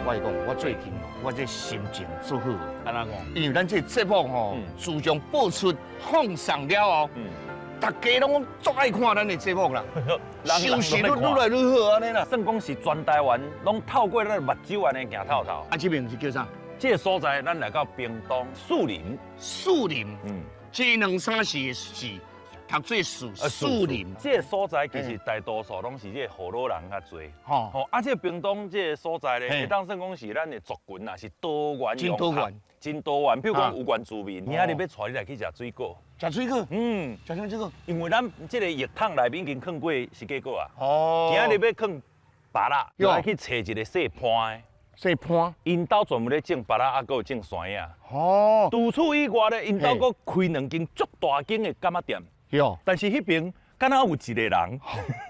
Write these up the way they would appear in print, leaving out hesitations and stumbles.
我講，我最近我這心情足好。按怎講？因為咱這節目吼，自從播出放送了後，大家攏足愛看咱的節目啦，收視率愈來愈好按呢啦。算講是全台灣攏透過咱目睭按呢行透透。啊，這邊是叫啥？這個所在，咱來到屏東樹林。樹林，這兩三是是讀做樹樹林。這個所在其實大多數攏是這個河洛人較濟。吼，啊，這個屏東這個所在咧，會當算講是咱的族群啊，是多元，真多元，真多元。比如講有原住民，今仔日欲帶你來去食水果。食水果？食啥水果？因為咱這個浴桶內面已經囥過釋迦果啊。今仔日欲囥芭樂，來去揣一個姓潘的。姓潘，𪜶兜專門咧種芭樂，啊，閣有種山葉。除此以外咧，𪜶兜閣開兩間足大間的柑仔店。但是彼邊敢若有一個人，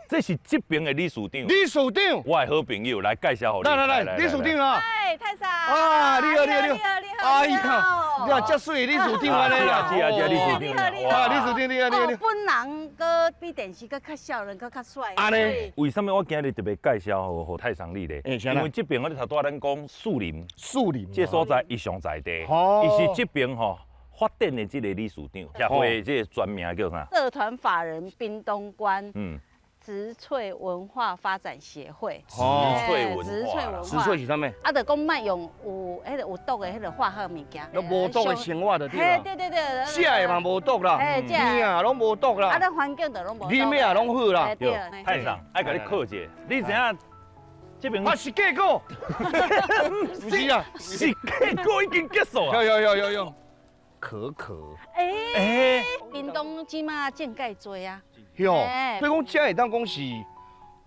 這是這邊的理事長。理事長，我的好朋友來介紹予你。來來來，理事長啊！哎，太嫂。啊，你好，你好，你好。哎呀，你好，這媠理事長按呢啦。是啊，是啊，理事長。你好，你好。啊，理事長，你好，你好。本人閣比電視閣較少年，閣較帥。按呢？為啥物我今日特別介紹予太桑你咧？因為這邊我頭拄仔咱講樹林，樹林這所在伊上在地，伊是這邊吼發展的這個理事長，協會這個全名叫啥？社團法人屏東縣植萃文化發展協會。植萃文化，植萃是啥物？啊，就講莫用有彼個有毒的彼個化學物件。攏無毒的生活就對啦。對對對。食的嘛無毒啦，耳啊攏無毒啦。啊，咱環境就攏無毒。啉的也攏好啦。對。太桑，愛共你考一下，你知影這邊？啊，是結果。不是啊，是結果已經結束啊。有有有有。可可。欸，屏東這馬種蓋濟啊。喲，所以講這會當講是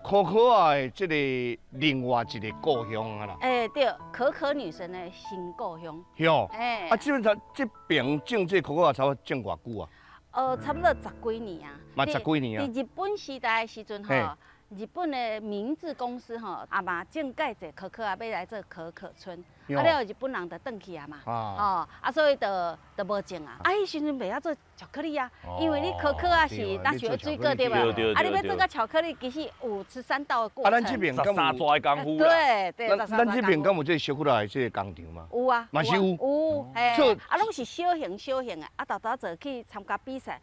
可可仔的這個另外一個故鄉啊啦。欸，對，可可女神的新故鄉。喲，啊，這邊這邊種這可可仔差不多種偌久啊？差不多十幾年啊。嘛十幾年啊。佇日本時代的時陣吼，日本的明治公司吼，也嘛種蓋濟可可仔，欲來做可可村。啊了後日本人就轉去啊嘛，哦，啊所以就就無種啊。啊，彼時陣袂曉做巧克力啊，因為你可可仔是若是水果對無？啊，你欲做個巧克力，其實有十三道的過程。啊，咱這邊敢有十三道的功夫。對對，咱這邊敢有這個小可仔的這個工廠嗎？有啊，嘛是有。有，嘿，啊，攏是小型小型的，啊，沓沓做去參加比賽。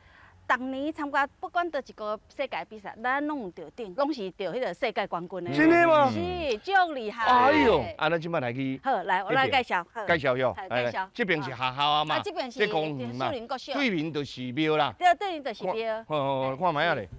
逐年參加，不管佗一個世界比賽，咱攏有得獎，攏是得彼個世界冠軍的。真的嗎？是，足厲害。哎喲，啊，咱這擺來去。好，來，我來介紹。介紹喲，介紹。這邊是學校啊嘛。啊，這邊是公園嘛。樹林國小。對面就是廟啦。對，對面就是廟。好，好，看覓仔咧。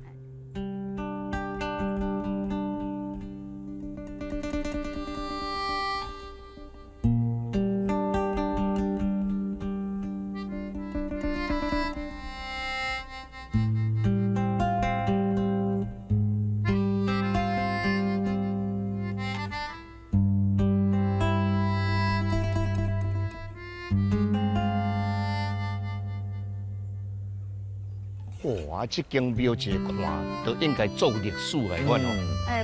哇！啊，這間廟一個看，都應該做歷史來款哦。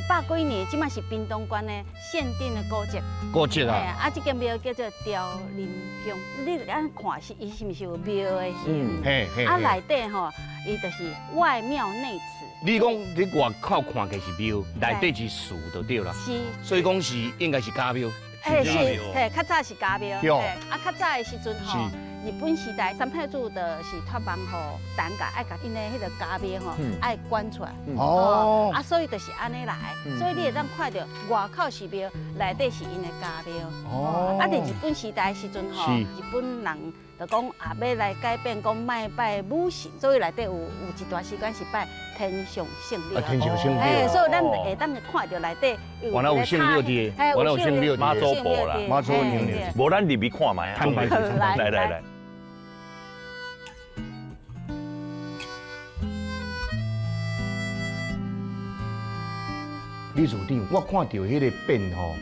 百幾年，這馬是屏東縣的限定的古蹟。古蹟啊。啊，這間廟叫做凋林宮，你按看是伊是毋是有廟的形？嘿嘿。啊，內底吼，伊就是外廟內祠。你講你外口看起是廟，內底是祠就對啦。是。所以講是應該是家廟。嘿是，嘿，較早是家廟。啊，較早的時陣吼。日本時代，三太子就是託夢予陳家愛共𪜶的彼個家廟吼，愛捐出來。哦。啊，所以就是按呢來，所以你會當看著外口是廟，內底是𪜶的家廟。哦。啊，佇日本時代的時陣吼，日本人就講啊，欲來改變，講莫拜武神，所以內底有一段時間是拜天上聖廟。啊，天上聖廟。哎，所以咱會當看著內底有。原來有聖廟佇，原來有聖廟。媽祖婆啦，媽祖娘娘。無咱入去看覓啊？來來來。理事長，我看到彼個匾吼，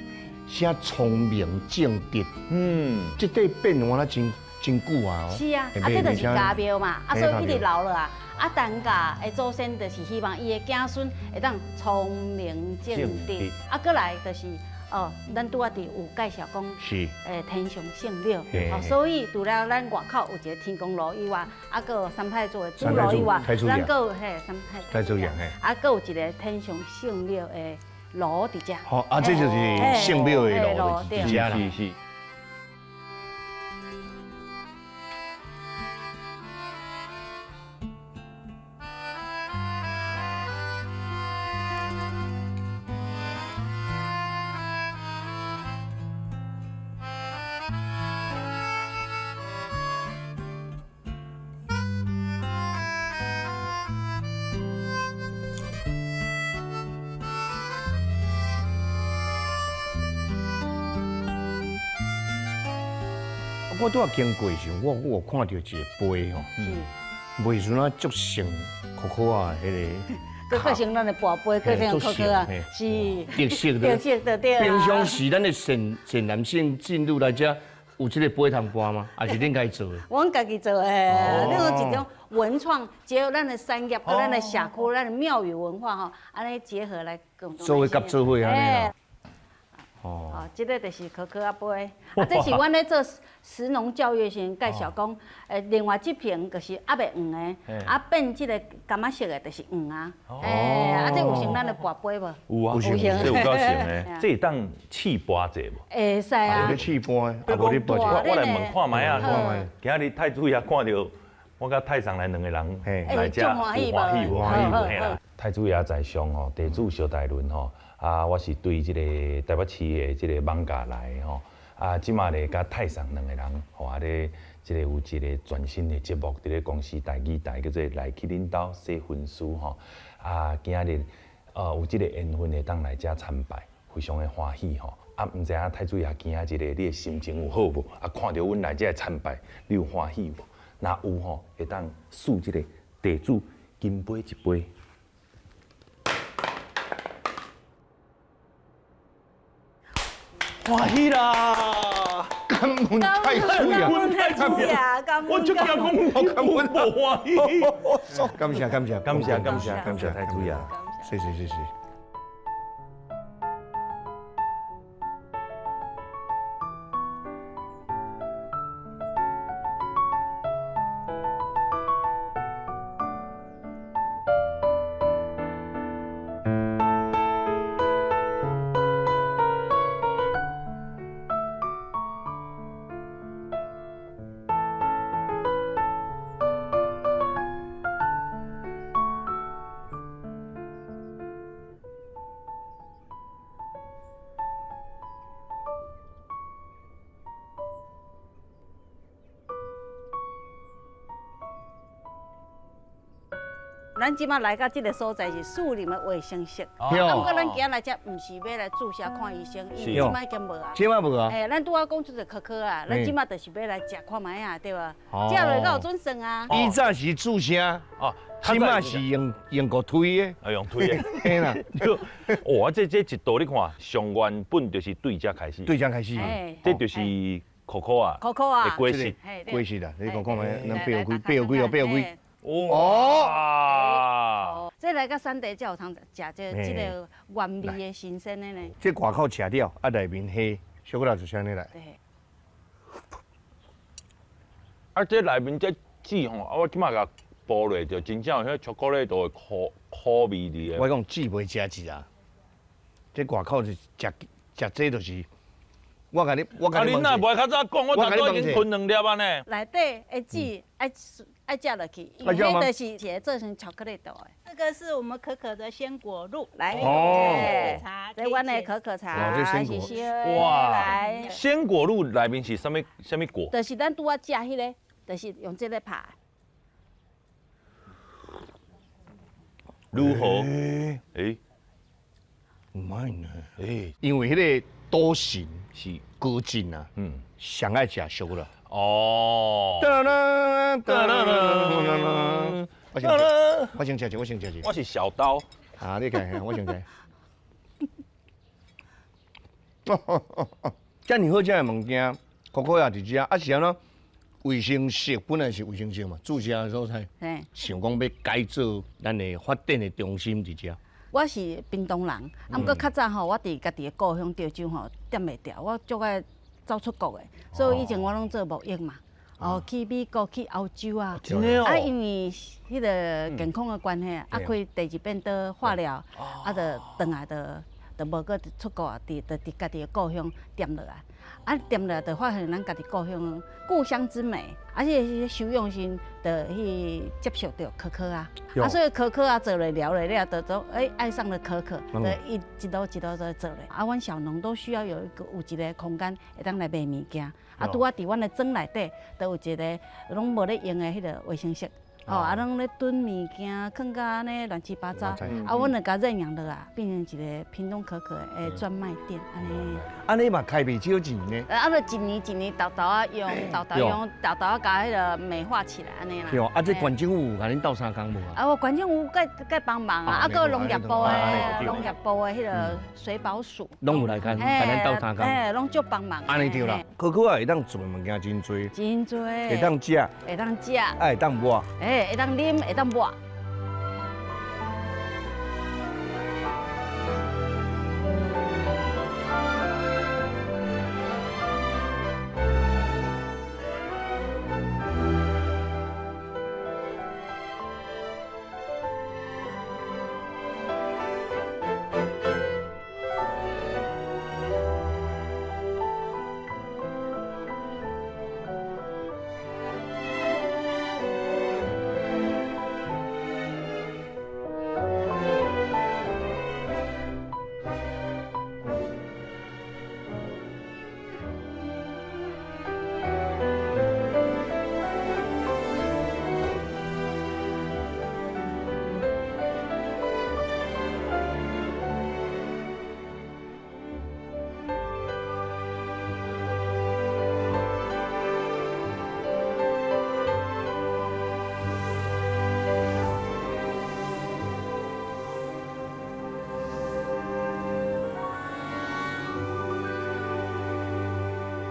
寫聰明正直。嗯，這塊匾我那真真久啊。是啊，啊，這就是家廟嘛，啊，所以一直留落來。啊，陳家的祖先就是希望伊的子孫會當聰明正直。啊，閣來就是哦，咱拄仔佇有介紹講，是，天上聖廟，哦，所以除了咱外口有一個天公爐以外，啊，閣有三太子的主爐以外，咱閣有嘿三太子爺嘿，啊，閣有一個天上聖廟的爐佇遮。好，啊，這就是聖廟的爐佇遮啦。是是。我拄仔經過時，我有看著一個杯吼，袂陣啊足像可可啊，彼個，閣像咱的跋杯，閣像可可啊，是特色的，特色的對。平常時咱的善善男信女來遮，有這個杯通跋嗎？還是恁家己做的？阮家己做的，那種一種文創，結合咱的產業，佮咱的社區，咱的廟宇文化吼，按呢結合來共。做伙合做伙按呢啦。哦，這個就是可可仔杯，啊，這是阮咧做食農教育時介紹講，另外這瓶就是猶未黃的，啊變這個柑仔色的，就是黃啊。欸，啊，這有像咱的跋杯無？有啊，有像，這有夠像的。這會當試跋者無？會使啊。你試跋，啊無你跋者。我來問看覓啊，今日太子爺看著我佮太上來兩個人來遮，有歡喜無？歡喜無？太子爺在上吼，地主蕭大倫吼。啊，我是對這個台北市的這個艋舺來的吼，啊，這馬咧佮太上兩個人吼，啊咧，這個有一個全新的節目佇咧公視台語台叫做來去恁兜洗分屍吼，啊，今日有這個緣分會當來遮參拜，非常的歡喜吼。啊，毋知影太子爺今仔日你的心情有好無？啊，看著阮來遮參拜，你有歡喜無？若有吼，會當賜這個地主金杯一杯。歡喜啦！感恩太子爺，感恩太子爺，我就驚講我感恩無歡喜。感謝感謝感謝感謝感謝太子爺，謝謝謝謝。咱這馬來到這個所在是樹林的衛生室。啊，毋過咱今仔來遮毋是欲來注射看醫生，因為這馬已經無啊。這馬無啊？欸，咱拄仔講出個可可啊，咱這馬就是欲來食看覓啊，對無？食落閣有準算啊。以前是注射，哦，這馬是用個推的。啊，用推的。嘿啦。哇，這一道你看，上原本就是對這開始。對這開始。這就是可可啊。可可啊。的果實。果實啦，你講看覓，咱八號幾？八號幾哦？八號幾？哦，這來到產地才有通食這個原味的新鮮的呢。這外口食了，啊內面蝦，小可就是按呢來。對。啊，這內面這籽吼，啊我這擺共剝落，就真正有彼巧克力都會苦苦味佇我講籽袂食籽啊，這外口是食食這就是，我共你我共你。啊，你若袂較早講，我頭拄已經吞兩粒啊呢。內底的籽愛愛食落去，因為彼就是一個做成巧克力豆的。這個是我們可可的鮮果露，來哦，這阮的可可茶，這鮮果，哇，來，鮮果露內面是啥物啥物果？就是咱拄仔食彼個，就是用這個拍。如何？欸，毋歹呢。欸，因為彼個賭神是高進啊，上愛食燒肉。哦。我先我先食一，我先食一。我是小刀。啊，你看，我先食。遮爾好食的物件，可可也佇遮，啊是按怎？衛生室本來是衛生室嘛，注射的所在，想講欲改做咱的發展的中心佇遮。我是屏東人，啊，毋過較早吼，我佇家己的故鄉潮州吼，踮袂牢，我足愛走出國的，所以以前我攏做貿易嘛，哦，去美國、去歐洲啊，啊，因為彼個健康的關係，啊，開第二遍刀化療，啊，就轉來就無閣出國啊，佇家己的故鄉踮落來。啊，踮落來就發現咱家己故鄉故鄉之美，而且收養時就去接觸著可可啊，啊，所以可可啊做落聊了了，就都欸愛上了可可，就一一路一路就做咧。啊，阮小農都需要有一個有一個空間會當來賣物件，啊，拄仔佇阮的莊內底，就有一個攏無咧用的彼個衛生室。哦，啊，攏咧囤物件，囥甲按呢亂七八糟，啊，阮就共認養落來，變成一個屏東可可的專賣店，按呢。按呢嘛開袂少錢呢。啊，就一年一年沓沓仔用，沓沓用，沓沓仔共彼个美化起來，按呢啦。對，啊，這縣政府有共恁鬥相共無啊？啊，我縣政府佮幫忙啊，啊，閣農業部的農業部的彼个水保署，攏有來共，共咱鬥相共。嘿，攏足幫忙。按呢對啦，可可啊會當做的物件真濟，真濟。會當食，會當食，啊，會當抹。欸，會當啉，會當抹。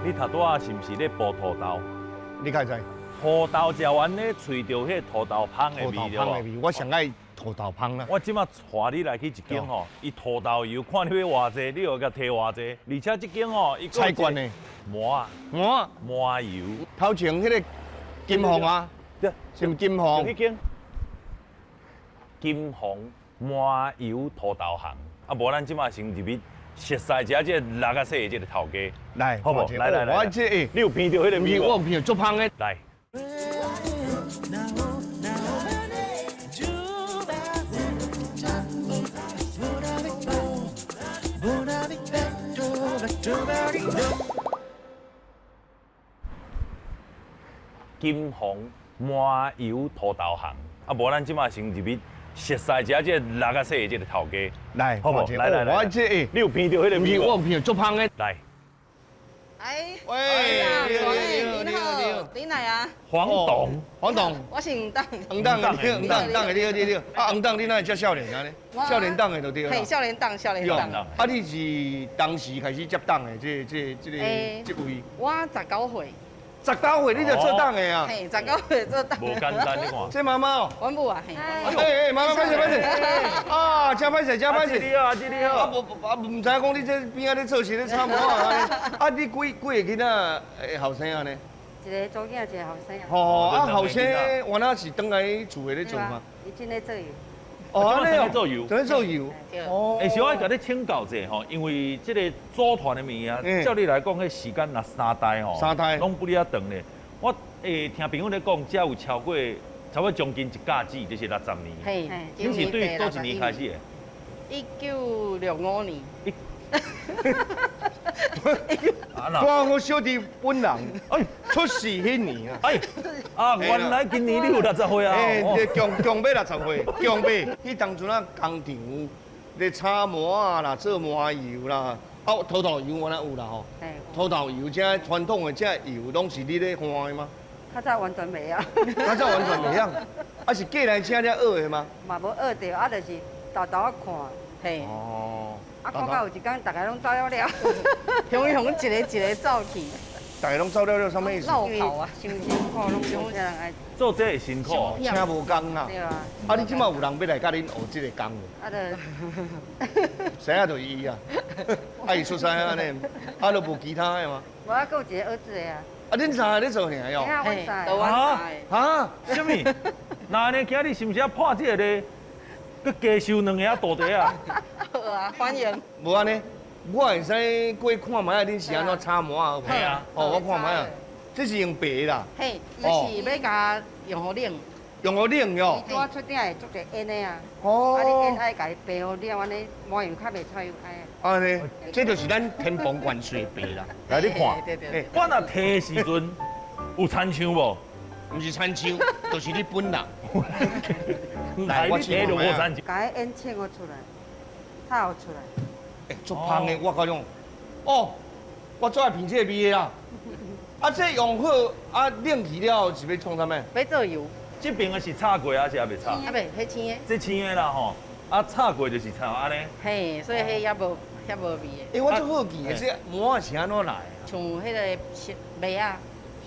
你頭拄仔是毋是咧剥土豆？你敢知？土豆食完咧，揣著彼个土豆芳的味土豆芳的味，我上愛土豆芳啦。我這馬帶你來去一間吼，伊土豆油看你欲偌濟，你又共提偌濟。而且這間吼，伊菜罐的麻麻麻油。頭前彼个金鳳啊，對，是毋金鳳？彼間金鳳麻油土豆行。啊，無咱這馬先入去。熟悉一下這個六仔細的這個頭家，來，好無？來來來，我這欸，你有闻著彼个味無？我有闻著足芳的。來。金鳳麻油土豆行，啊，無咱這馬先入去。熟悉一下這個六仔細的這個頭家，來，好無？來來來，我這欸，你有闻著彼个味無？我有闻著足芳的。來，哎，喂，你好，你好，你來啊？黃董，黃董，我是黃董，黃董，你好，黃董，你好，你好，啊，黃董，你哪會遮少年按呢？少年黨的就對啦。嘿，少年黨，少年黨。啊，你是當時開始接黨的這位？我19歲。19歲你就做檔的啊？嘿，19歲做檔。無簡單，你看。這媽媽哦。阮母啊，嘿。哎哎，媽媽歹勢歹勢。啊，真歹勢真歹勢。你好，阿姊你好。啊無啊，毋知影講你這邊仔咧做事咧炒糜啊？啊，你幾幾個囡仔後生啊呢？一個查某囝，一個後生。吼，啊後生原來是轉來厝的咧做嘛？伊正咧做油。哦，按呢做油，正咧做油。哦。欸，小愛共你請教者吼，因為這個組團的物件，照你來講，彼時間若三代吼，三代攏不哩啊長咧。我聽朋友咧講，這有超過差不多將近一甲子，就是60年。嘿。你是對佗一年開始的？1965年。我小弟本人，哎，出世彼年啊，哎，啊，原來今年你有60歲啊，哎，強強欲60歲，強欲。彼當陣啊，工廠咧炒糜仔啦，做麻油啦，啊，土豆油原來有啦吼，土豆油這傳統的這油攏是你咧換的嗎？較早完全袂曉，較早完全袂曉，啊是過來請才學的嗎？嘛無學著，啊就是沓沓仔看，嘿。哦。啊，看到有一工，逐家攏走了了，雄雄一个一个走去，逐家攏走了了，啥物意思？落跑啊，伤辛苦，攏无啥人爱。做这会辛苦，请无工啦。对啊。啊，你这马有人欲来佮恁学这个工无？啊，就。生仔就是伊啊，啊伊出师按呢，啊都无其他的吗？无啊，阁有一个儿子的啊。啊，恁三个咧做尔哟？嘿，都阮三个。啊？啥物？那按呢，今日是毋是要破这个咧？阁加收两个徒弟啊！好啊，欢迎。无按呢，我会使过看覓仔，恁是按怎炒糜仔好無？嘿啊。哦，我看覓仔，這是用白的啦。嘿，伊是欲共用予冷。用予冷喲。伊拄仔出鼎會足濟煙的啊。哦。啊，你煙愛共伊白予了，按呢麻油較袂臭油開。按呢，這就是咱天蓬元帥白啦。來，你看。對對對。我若提的時陣有親像無？毋是親像，就是你本人。來，我提就無親像。共彼煙清予出來，透出來。欸，足芳的，我甲你講，哦，我最愛聞這個味的啦。啊，這用好啊，冷去了後是欲創啥物？欲做油。這邊的是炒過還是還袂炒？啊袂，彼青的。這青的啦吼，啊炒過就是炒按呢。嘿，所以彼也無遐無味的。欸，我足好奇的，這糜仔是按怎來？像彼個麥仔。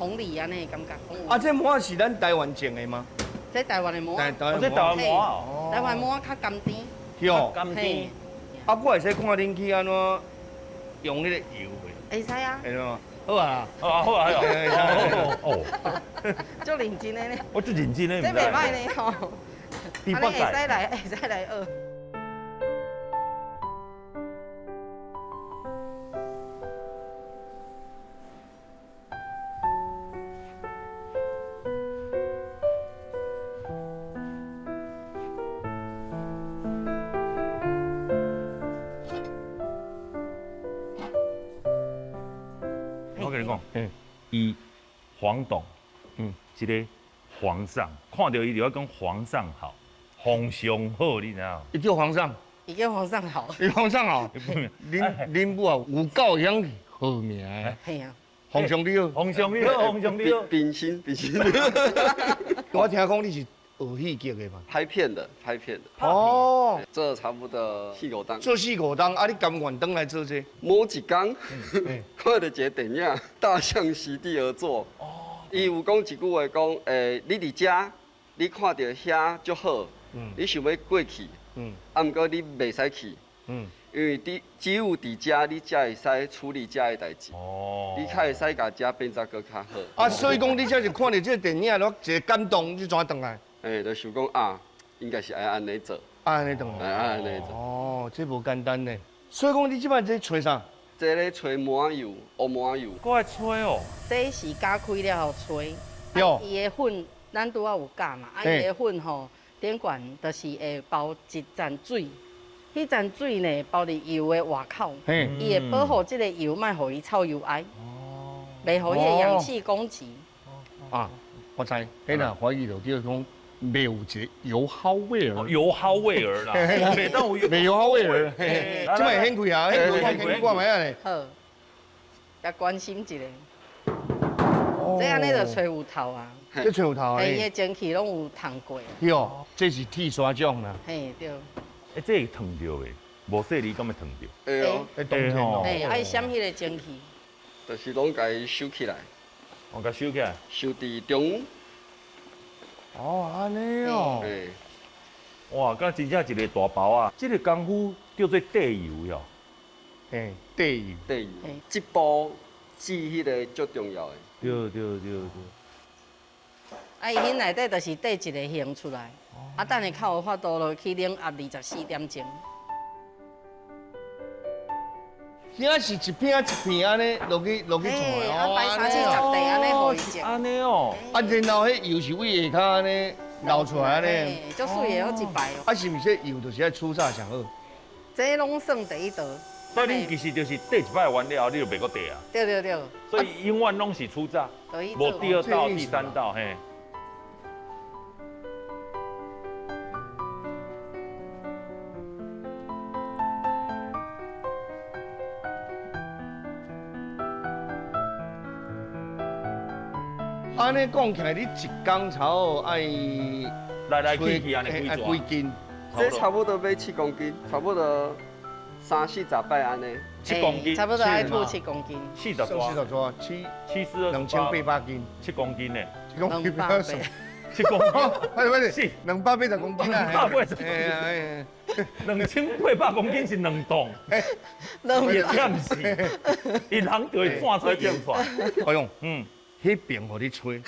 紅梨按呢感覺。啊，這糜仔是咱台灣種的嗎？這台灣的糜仔。這台灣糜仔哦。台灣糜仔較甘甜。對。甘甜。啊，我會使看恁去按怎用彼個油袂？會使啊。會嗎？好啊。好啊，好啊，哦。足認真的呢。我足認真的。這袂歹呢吼。按呢會使來，會使來學。我跟你講，伊黃董，一個皇上，看著伊就愛講皇上好，皇上好，你知影？伊叫皇上，伊叫皇上好，伊皇上好。恁母啊，有夠會曉號名的。嘿啊，皇上你好，皇上你好，皇上你好。秉心，秉心。我聽講你是學戲劇的嘛？拍片的，拍片的。哦，做差不多四五冬。做四五冬，啊，你甘願轉來做這個？某一天，看著一个電影《大象席地而坐》。哦。伊有講一句話，講，你佇遮，你看著遐足好，你想欲過去，啊，毋過你袂使去，因為你只有佇遮，你才會使處理遮的代誌。哦。你才會使共遮變作閣較好。啊，所以講你這是看著這個電影，囉一個感動，你怎轉來？欸，就想講啊，應該是愛按呢做，按呢轉來，愛按呢做。哦，這無簡單呢。所以講，你這擺這揣啥？這咧揣麻油，烏麻油。閣愛揣哦。這是加開了後揣。對。伊的粉，咱拄仔有教嘛？啊，伊的粉吼，頂懸就是會包一層水，彼層水呢包佇油的外口，伊會保護這個油，莫予伊臭油烚，袂予彼个氧氣攻擊。啊，我知，彼若懷疑就叫講。袂有一个油耗味兒，油耗味兒啦，袂油耗味兒，這擺掀開啊，掀開掀開看覓仔咧。好，來關心一下。這按呢就揣有頭啊。這揣有頭啊。伊的蒸汽攏有燙過。對，這是鐵砂掌啦。嘿，對。欸，這會燙著袂？無細膩敢會燙著？會哦，會凍哦。嘿，愛閃彼个蒸汽。就是攏共伊收起來。我共收起來。收佇中央。哦，按呢哦。哇，敢真正一个大包啊！這個功夫叫做綴油喲。嘿，綴油。綴油。這步煮彼个足重要的。對對對對。啊，伊彼內底就是綴一個形出來，啊，等下較有法度落去冷壓24點鐘。遐是一片一片按呢落去落去做的。啊，摆三四十块按呢予伊种。按呢哦。啊，然后彼油是为下跤按呢流出来按呢。足媠的，好一摆哦。啊，是毋是油就是爱初榨上好？这拢算第一道。所以你其实就是綴一摆完了后，你就袂阁綴啊。对对对。所以永远拢是初榨，无第二道、第三道，嘿。按呢讲起来，你一工差不多爱来来去去按呢几斤？这差不多欲7公斤，差不多30-40摆按呢。7公斤，差不多爱吐7公斤。四十多，四十多，七七四2800斤，7公斤呢？7公斤，7公斤，快点快点，280公斤啊！280，2800公斤是2吨，会忝死，一人就会转出油出来。哎呦，嗯。彼边予你吹，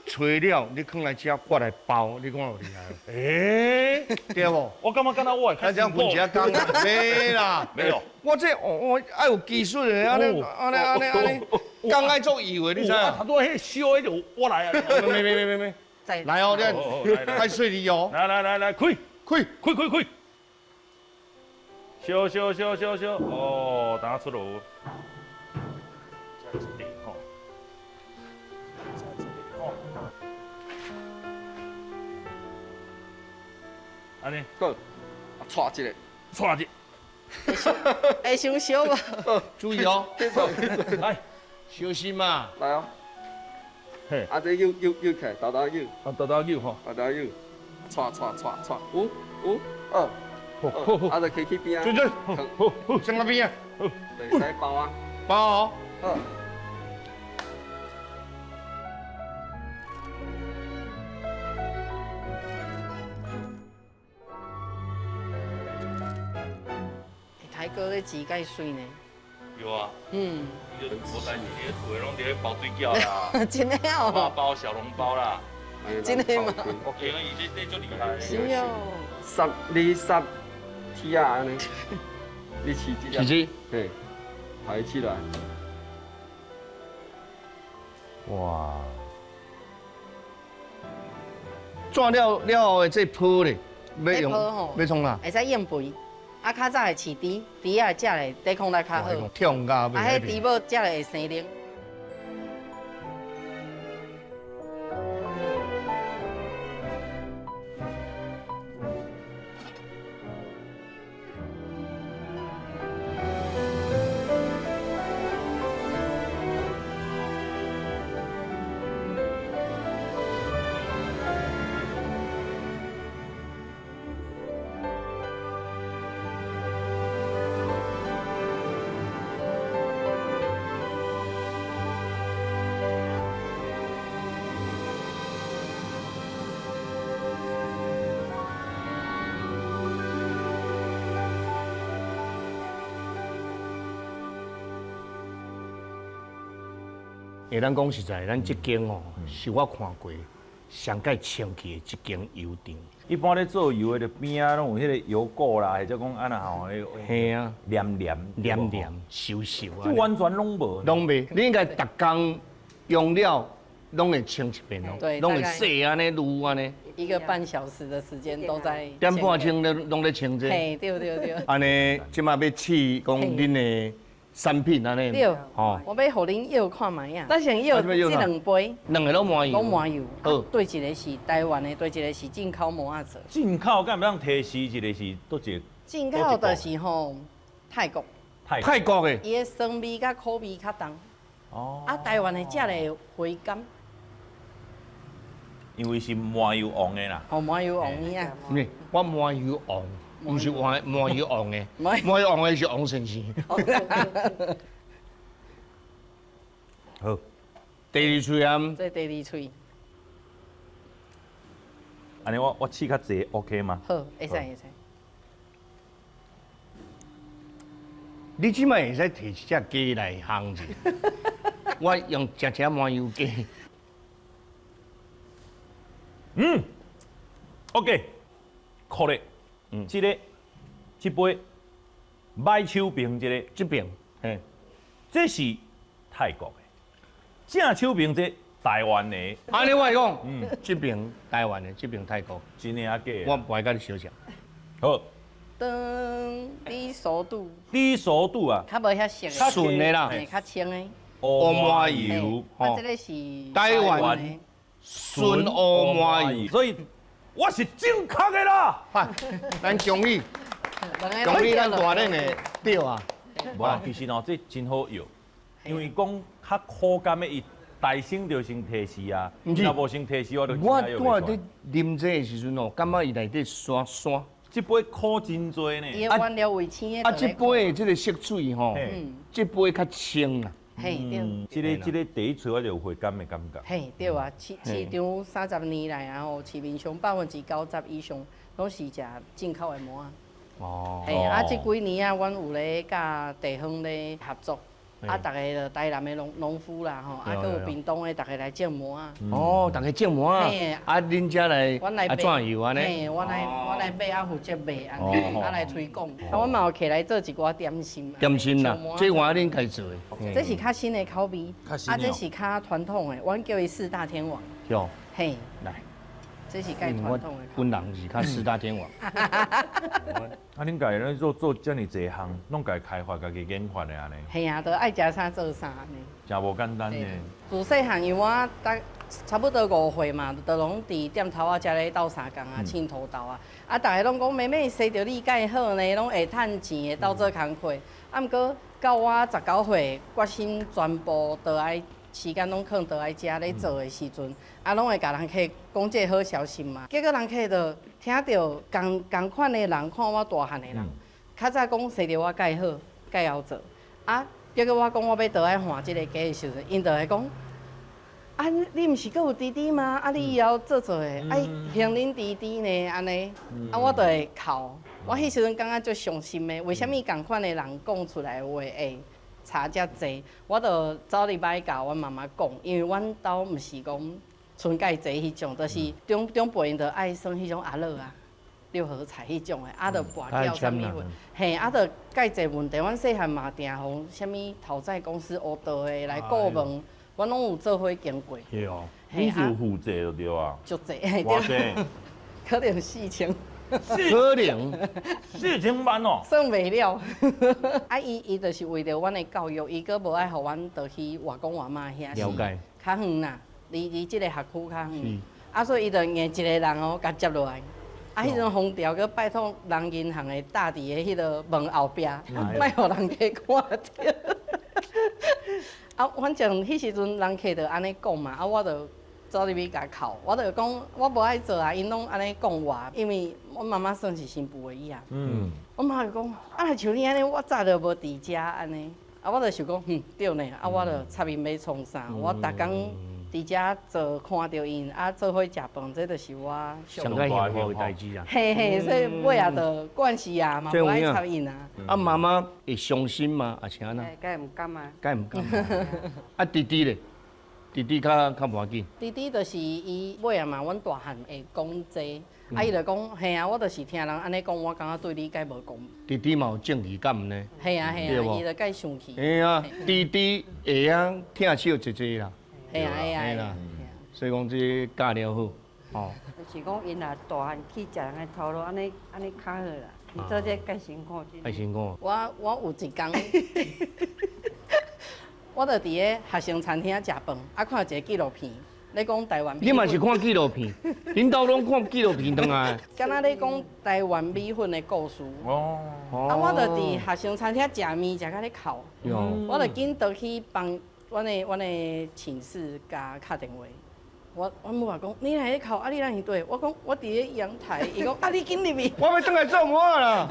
吹了你囥来遮，我来包，你看有厉害？欸，对无？我感觉敢若我会开始分一下工，没啦，没有。我这哦，我爱有技术的，按呢按呢按呢按呢，工爱做油的，你知影？头拄仔彼烧的就我来啊！没没没没没，来哦，你爱水哩哦。来来来来，开开开开开，烧烧烧烧烧，哦，等下出炉。按呢，好，搓一个，搓一个，会伤烧无？注意哦，来，小心嘛，来哦。嘿，啊，这扭扭扭起来，豆豆扭，啊，豆豆扭吼，豆豆扭，搓搓搓搓，五五二，好，好，啊，就起去边啊，准准，好，好，上那边啊，会使包啊，包哦，好。台哥咧煮介媠呢？有啊，嗯，伊就无代志，伫厝里拢伫咧包水饺啦，真的哦，包小笼包啦，真的吗？我觉得伊这足厉害。是哦。杀你杀铁仔按呢，你试这试试，嘿，抬起来。哇！转了了后的这泡咧，欲用欲创啥？会使用肥。啊，较早会饲猪，猪仔食咧抵抗力较好。痛甲啊，彼猪母食咧会生灵。欸，咱讲实在，咱这间哦，是我看过上盖清气的一间油厂。一般咧做油的，边仔拢有彼个油垢啦，或者讲按怎吼，嘿啊，黏黏黏黏、湿湿啊，这完全拢无，拢袂。你应该逐工用了，拢会清一遍哦，拢会洗按呢、撸按呢。1个半小时的时间都在。点半钟咧，拢咧清这。嘿，对对对。按呢，这马欲试讲恁的产品按呢。对，哦，我欲予恁摇看觅啊。咱先摇这两杯，两个拢麻油，拢麻油。好，对一个是台湾的，对一个是进口麻仔做。进口敢会当提示一个是佗一个？进口就是吼泰国。泰国的。伊的酸味佮苦味较重。哦。啊，台湾的食咧回甘。因为是麻油王的啦。哦，麻油王的啊。毋是，我麻油王，毋是麻麻油王的，麻油王的是王先生。好。第二喙啊。這第二喙。按呢我試較濟 OK 嗎？好，會使會使。你這擺會使提一隻雞來烘者，我用食食麻油雞。嗯，OK，可咧，嗯，這个這杯歹手爿這个，這爿，嘿，這是泰國的，正手爿這台灣的。按呢我會講，嗯，這爿台灣的，這爿泰國。真的啊假的？我不愛佮你相像。好。當低熟度，低熟度啊，較無遐熟，純的啦，較清的。烏麻油，啊，這个是台灣純烏麻油，所以我是正確的啦。咱恭喜，恭喜咱大岭的對啊。無，其實哦，這真好藥，因為講較苦甘的，伊大聲就先提示啊，若無先提示，我就我拄仔佇啉這个時陣哦，感覺伊內底沙沙。這杯苦真濟呢，伊的原料為青的。啊，這杯的這个色水吼，這杯較清啦。嘿，對。這个第一喙我就有回甘的感覺。嘿，對啊，市場30年來啊吼，市面上90%以上攏是食進口的糜仔。哦。嘿，啊，這幾年啊，阮有咧佮地方咧合作。啊，逐个就台南的農夫啦吼，啊，閣有屏東的，逐个來種糜仔。哦，逐个種糜仔。啊，恁遮來，啊，怎油按呢？嘿，我來買啊，負責賣按呢，啊來推廣。啊，阮嘛有起來做一寡點心。點心啦，這換恁家己做的。這是較新的口味，啊，這是較傳統的，阮叫伊四大天王。有。嘿。來。這是較傳統的。本人是較四大天王。啊，恁家己咧做做遮爾濟項，攏家己開發、家己研發的按呢？嘿啊，都愛食啥做啥按呢。誠無簡單呢。自細漢，因為我差不多5歲嘛，就攏佇店頭仔遮咧鬥相共啊，凊塗豆啊。啊，逐个攏講妹妹生著你蓋好呢，攏會趁錢，會鬥做工課。啊，毋過到我19歲，決心全部都愛時間攏囥倒來遮咧做的時陣，啊，攏會共人客講這个好消息嘛。結果人客就聽著仝款的人看我大漢的人，較早講生著我蓋好，蓋曉做。啊，結果我講我欲倒來換這个家的時陣，𪜶就會講：啊，你毋是閣有弟弟嗎？啊，你以後做做的，愛還恁弟弟呢？按呢，啊，我就會哭。我彼時陣感覺足傷心的，為啥物仝款的人講出來的話會差遮濟？我就走入來共阮媽媽講，因為阮兜毋是講賰蓋濟彼種，就是長輩𪜶就愛耍彼種阿樂啊、六合彩彼種的，啊，就跋筊啥物，嘿，啊，就蓋濟問題。阮細漢嘛定予啥物討債公司烏道的來顧問，阮攏有做伙經過。對哦，你是有負債就對啊。足濟，對。可能4000。可能4000萬哦，算袂了。啊，伊就是為著阮的教育，伊閣無愛予阮倒去外公外媽遐，了解。較遠啦，離這个學區較遠。啊，所以伊就硬一個人哦，共接落來。啊，彼陣封條閣拜託人銀行的搭佇个彼个門後壁，莫予人客看著。啊，反正彼時陣人客就按呢講嘛，啊，我就走入去共哭，我就講我無愛做啊，𪜶攏按呢講我，因為阮媽媽算是新婦的伊啊。嗯。阮媽就講，啊，若像你按呢，我早就無佇遮按呢。啊，我就想講，哼，對呢，啊，我就插𪜶欲創啥，我逐工佇遮做，看著𪜶，啊，做伙食飯，這就是我上較幸福的代誌啊。嘿嘿，所以尾仔就慣勢啊，嘛無愛插𪜶啊。啊，媽媽會傷心嗎？還是按怎？梗毋甘啊。梗毋甘。啊，弟弟咧？弟弟較無要緊。弟弟就是伊尾仔嘛，阮大漢會講這個，啊，伊就講，嘿啊，我就是聽人按呢講，我感覺對你蓋無公平。弟弟嘛有正義感呢。嘿啊嘿啊，伊就蓋生氣。嘿啊，弟弟會曉疼惜姐姐啦。嘿啊嘿啊。所以講這教了好，哦。就是講，𪜶若大漢去食人的頭路，按呢按呢較好啦。伊做這蓋辛苦。蓋辛苦。我有一工。我就佇个學生餐廳食飯，啊，看一个紀錄片，咧講台灣。你嘛是看紀錄片？恁兜攏看紀錄片轉來。敢若咧講台灣米粉的故事。哦。啊，我就佇學生餐廳食麵，食甲咧哭。我就緊倒去幫阮的寢室共敲電話，我母仔讲，你若咧哭，啊你哪伫佗？我讲我伫咧阳台。伊讲啊你紧入去。我欲转来做糜啦。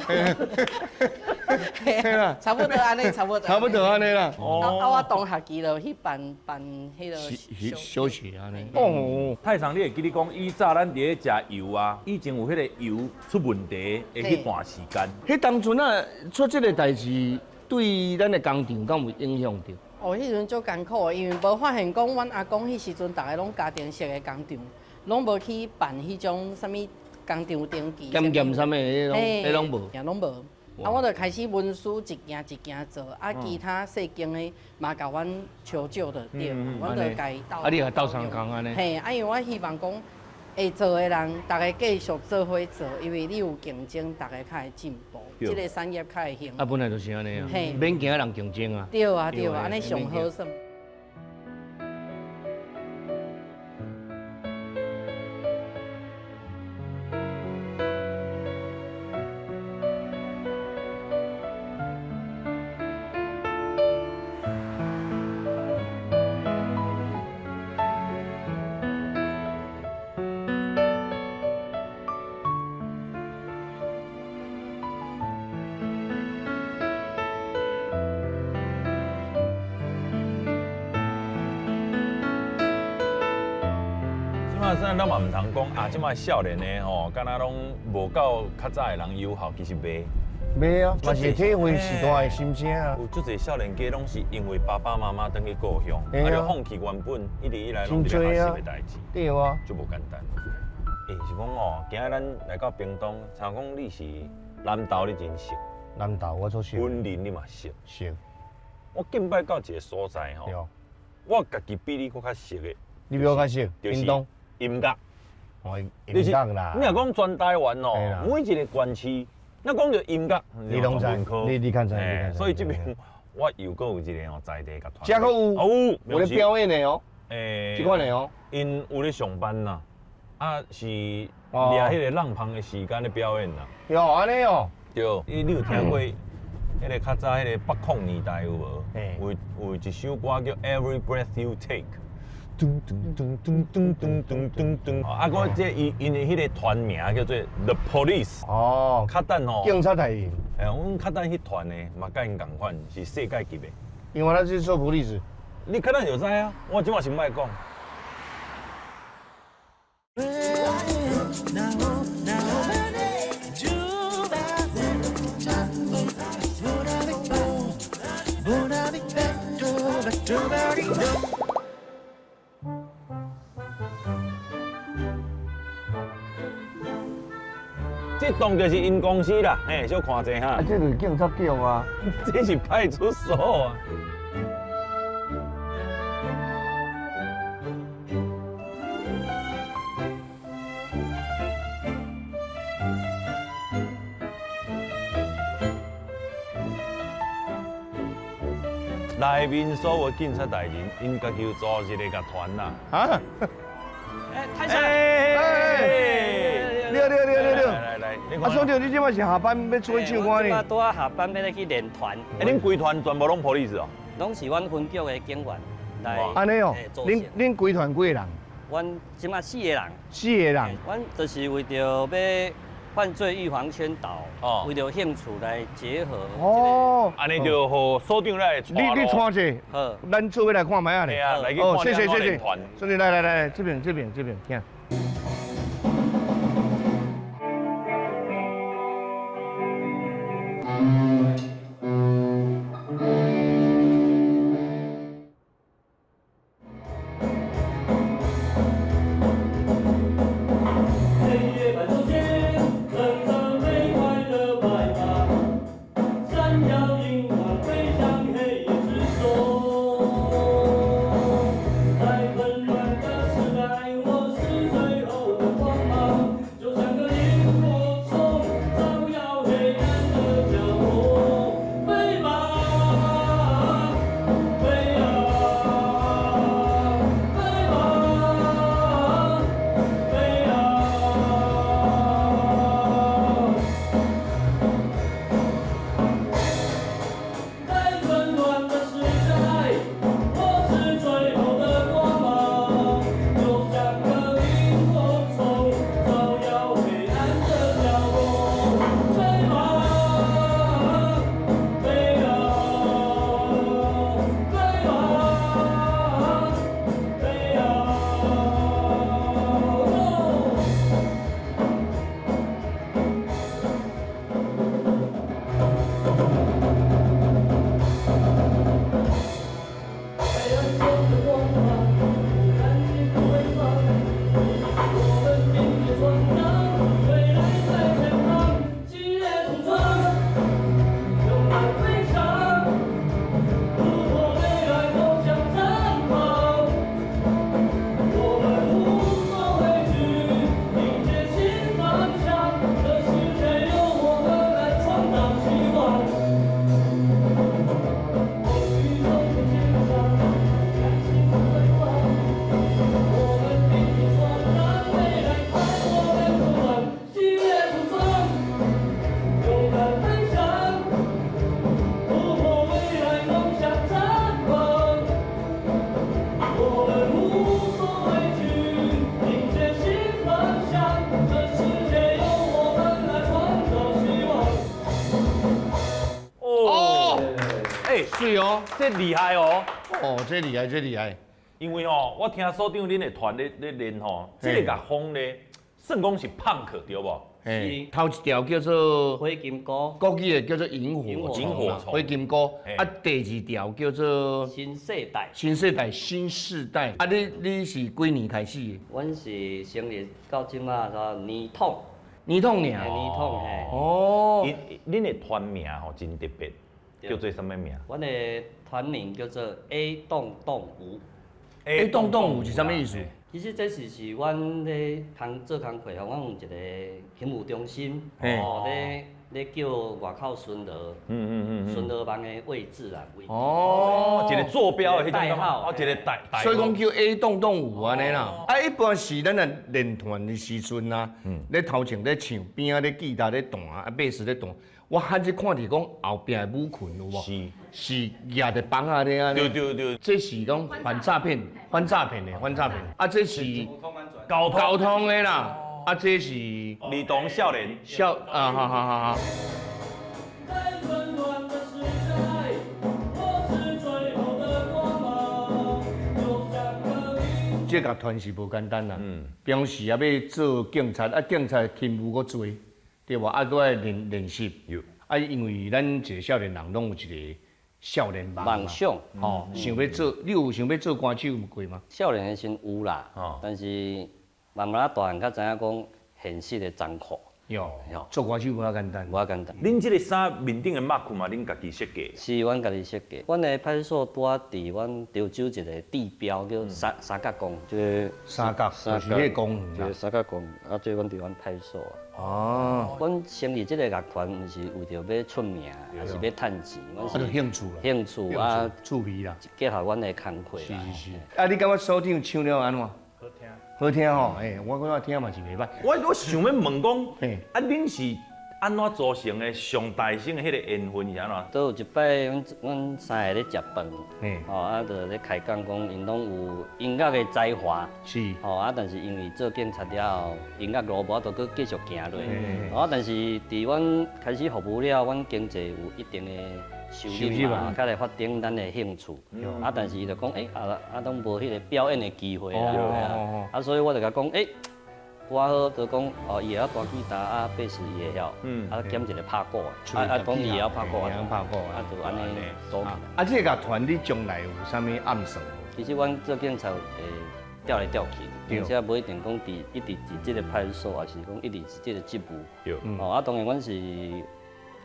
差不多按呢，差不多。差不多按呢啦。哦。啊，我同学期就去办办彼个小事按呢。哦。太上，你会记得讲，以早咱伫咧食油啊，以前有彼个油出问题的彼段时间。彼当阵啊，出这个代志，对咱的工厂敢有影响著？哦，彼阵足艰苦的，因为无发现讲，阮阿公彼时阵，逐个拢家庭式的工厂，拢无去办彼种啥物工厂登记。检验啥物，彼拢彼拢无。也拢无。啊，我就开始文书一件一件做，啊，其他细间的嘛共阮求救就对，阮就共伊斗。啊，你也斗相共按呢？嘿，啊，因为我希望讲，会做的人，逐个继续做伙做，因为你有竞争，逐个较会进步，这个产业较会兴。啊，本来就是按呢啊，免惊人竞争啊。对啊，对啊，按呢上好耍。咱咱嘛毋通讲啊，这摆少年的吼，敢若拢无够较早的人友好，其实袂。袂啊，嘛是体会时代的心声啊。有足济少年家拢是因为爸爸妈妈转去故乡，啊，就放弃原本一直以来拢伫咧学习的代志。对啊，足无简单。欸，是讲哦，今仔咱来到屏东，听讲你是南投，你真熟。南投我足熟。云林你嘛熟。熟。我近摆到一个所在吼，我家己比你阁较熟的。你比我较熟？屏东。音乐，哦，音乐啦。你若讲全台湾哦，每一个县市，若讲著音乐，你拢知，你较知，所以这边我又阁有一个哦在地乐团。这阁有，有咧表演的哦。欸，这款的哦。𪜶有咧上班啦，啊是掠彼个浪旁的时间咧表演啦。哟，按呢哦。对，你有听过彼个较早彼个八零年代有无？有一首歌叫《Every Breath You Take》。噔噔噔噔噔噔噔噔噔，啊，阁这伊𪜶的彼个团名叫做 The Police。哦，较等吼。警察大人。欸，阮较等彼团的嘛，佮𪜶仝款，是世界级的。因为咱是做 Police。你较等就知啊，我这马先莫讲。这栋就是𪜶公司啦，嘿，小看者哈。啊，这就是警察局啊，这是派出所啊。内面所有警察大人，𪜶家己有组一个乐团啦。啊？哎，太上。对对对对对。来来来，啊，所长，你这摆是下班欲出去唱歌呢？我拄仔下班欲来去练团。欸，恁规团全部拢 police 哦？拢是阮分局的警员来。按呢哦，恁规团几个人？阮这摆四个人。四个人。阮就是为著欲犯罪预防宣导，为著兴趣来结合。哦，按呢就予所长来。你带者，好，咱做伙来看觅仔咧。来去看谢谢谢谢。所长来来来，这边这边这边，听。欸，水哦，这厉害哦。哦，这厉害，这厉害。因为吼，我听所长恁的团咧练吼，这个乐风咧，算讲是胖克对无？嘿，头一条叫做火金菇，国语的叫做萤火萤火虫，火金菇。啊，第二条叫做新世代，新世代，新世代。啊，你是几年开始的？阮是成立到这马煞年统，年统尔，年统嘿。哦，恁的团名吼真特别，叫做啥物名？阮的团名叫做 A 栋栋五。 A 栋栋五是啥物意思？其实这是阮咧工做工课吼，阮有一个勤务中心，哦，咧叫外口巡逻，巡逻网的位置啦，位置。哦，一个坐标的代号，哦，一个代代。所以讲叫 A 栋栋五按呢啦。啊，一般是咱若练团的时阵啊，咧头前咧唱，边仔咧吉他咧弹，啊，贝斯咧弹。我罕见看著讲后壁的舞群有无？是举著枋仔咧按呢。对对对，这是讲反诈骗、反诈骗的、反诈骗。啊，这是交通的啦。啊，这是儿童少年少啊，好好好好。这乐团是无简单啦。平时啊欲做警察，啊警察勤务阁济。对无？啊，阁爱练练习。啊，因为咱一个少年人拢有一个少年梦梦想。吼，想欲做，你有想欲做歌手过吗？少年的时阵有啦，但是慢慢仔大汉，才知影讲现实的残酷。哟，做歌手无遐简单，无遐简单。恁这个衫面顶的 mark 嘛，恁家己设计？是，阮家己设计。阮的派出所拄仔伫阮潮州一个地标叫三三角公，这个三角，就是彼个公园啦。三角公，啊，这阮伫阮派出所。哦。阮成立这个乐团，毋是为著欲出名，抑是欲趁钱，阮是兴趣啦。兴趣啊，趣味啦，结合阮的工课啦。是是是。啊，你感觉所长唱了按怎？好听。好听吼，欸，我感觉听嘛是袂歹。我想欲问讲，啊，恁是按怎组成的？上大声的彼个缘分是按怎？都有一摆，阮三个咧食饭，吼，啊，就咧开讲讲，𪜶拢有音乐的才华，是，吼，啊，但是因为做警察了后，音乐路无法度阁继续行落，啊，但是伫阮开始服务了，阮经济有一定的收入嘛，较来发展咱的兴趣，啊，但是伊就讲，欸，啊，拢无彼个表演的机会啦，啊，所以我就共讲，欸，拄好就讲，哦，伊会晓弹吉他，啊，贝斯伊会晓，啊，兼一个拍鼓，啊，讲伊会晓拍鼓，啊，就按呢组起来。啊，这个乐团你将来有啥物暗算？其实阮做警察会调来调去，而且无一定讲伫一直伫这个派出所，抑是讲一直伫这个职务。对。哦，啊，当然阮是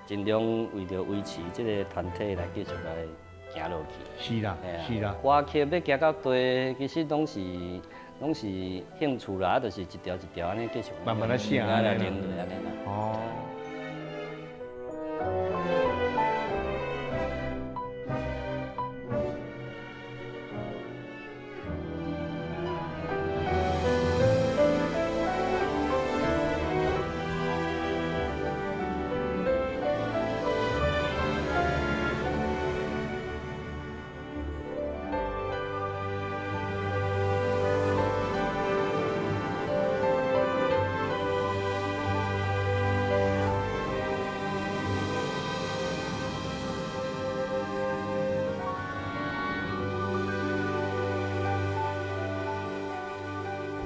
尽量为著维持这个团体来继续来行落去。是啦，是啦。歌曲欲行到底，其实拢是兴趣啦，啊，就是一条一条按呢继续慢慢来写，来练落按呢啦。哦。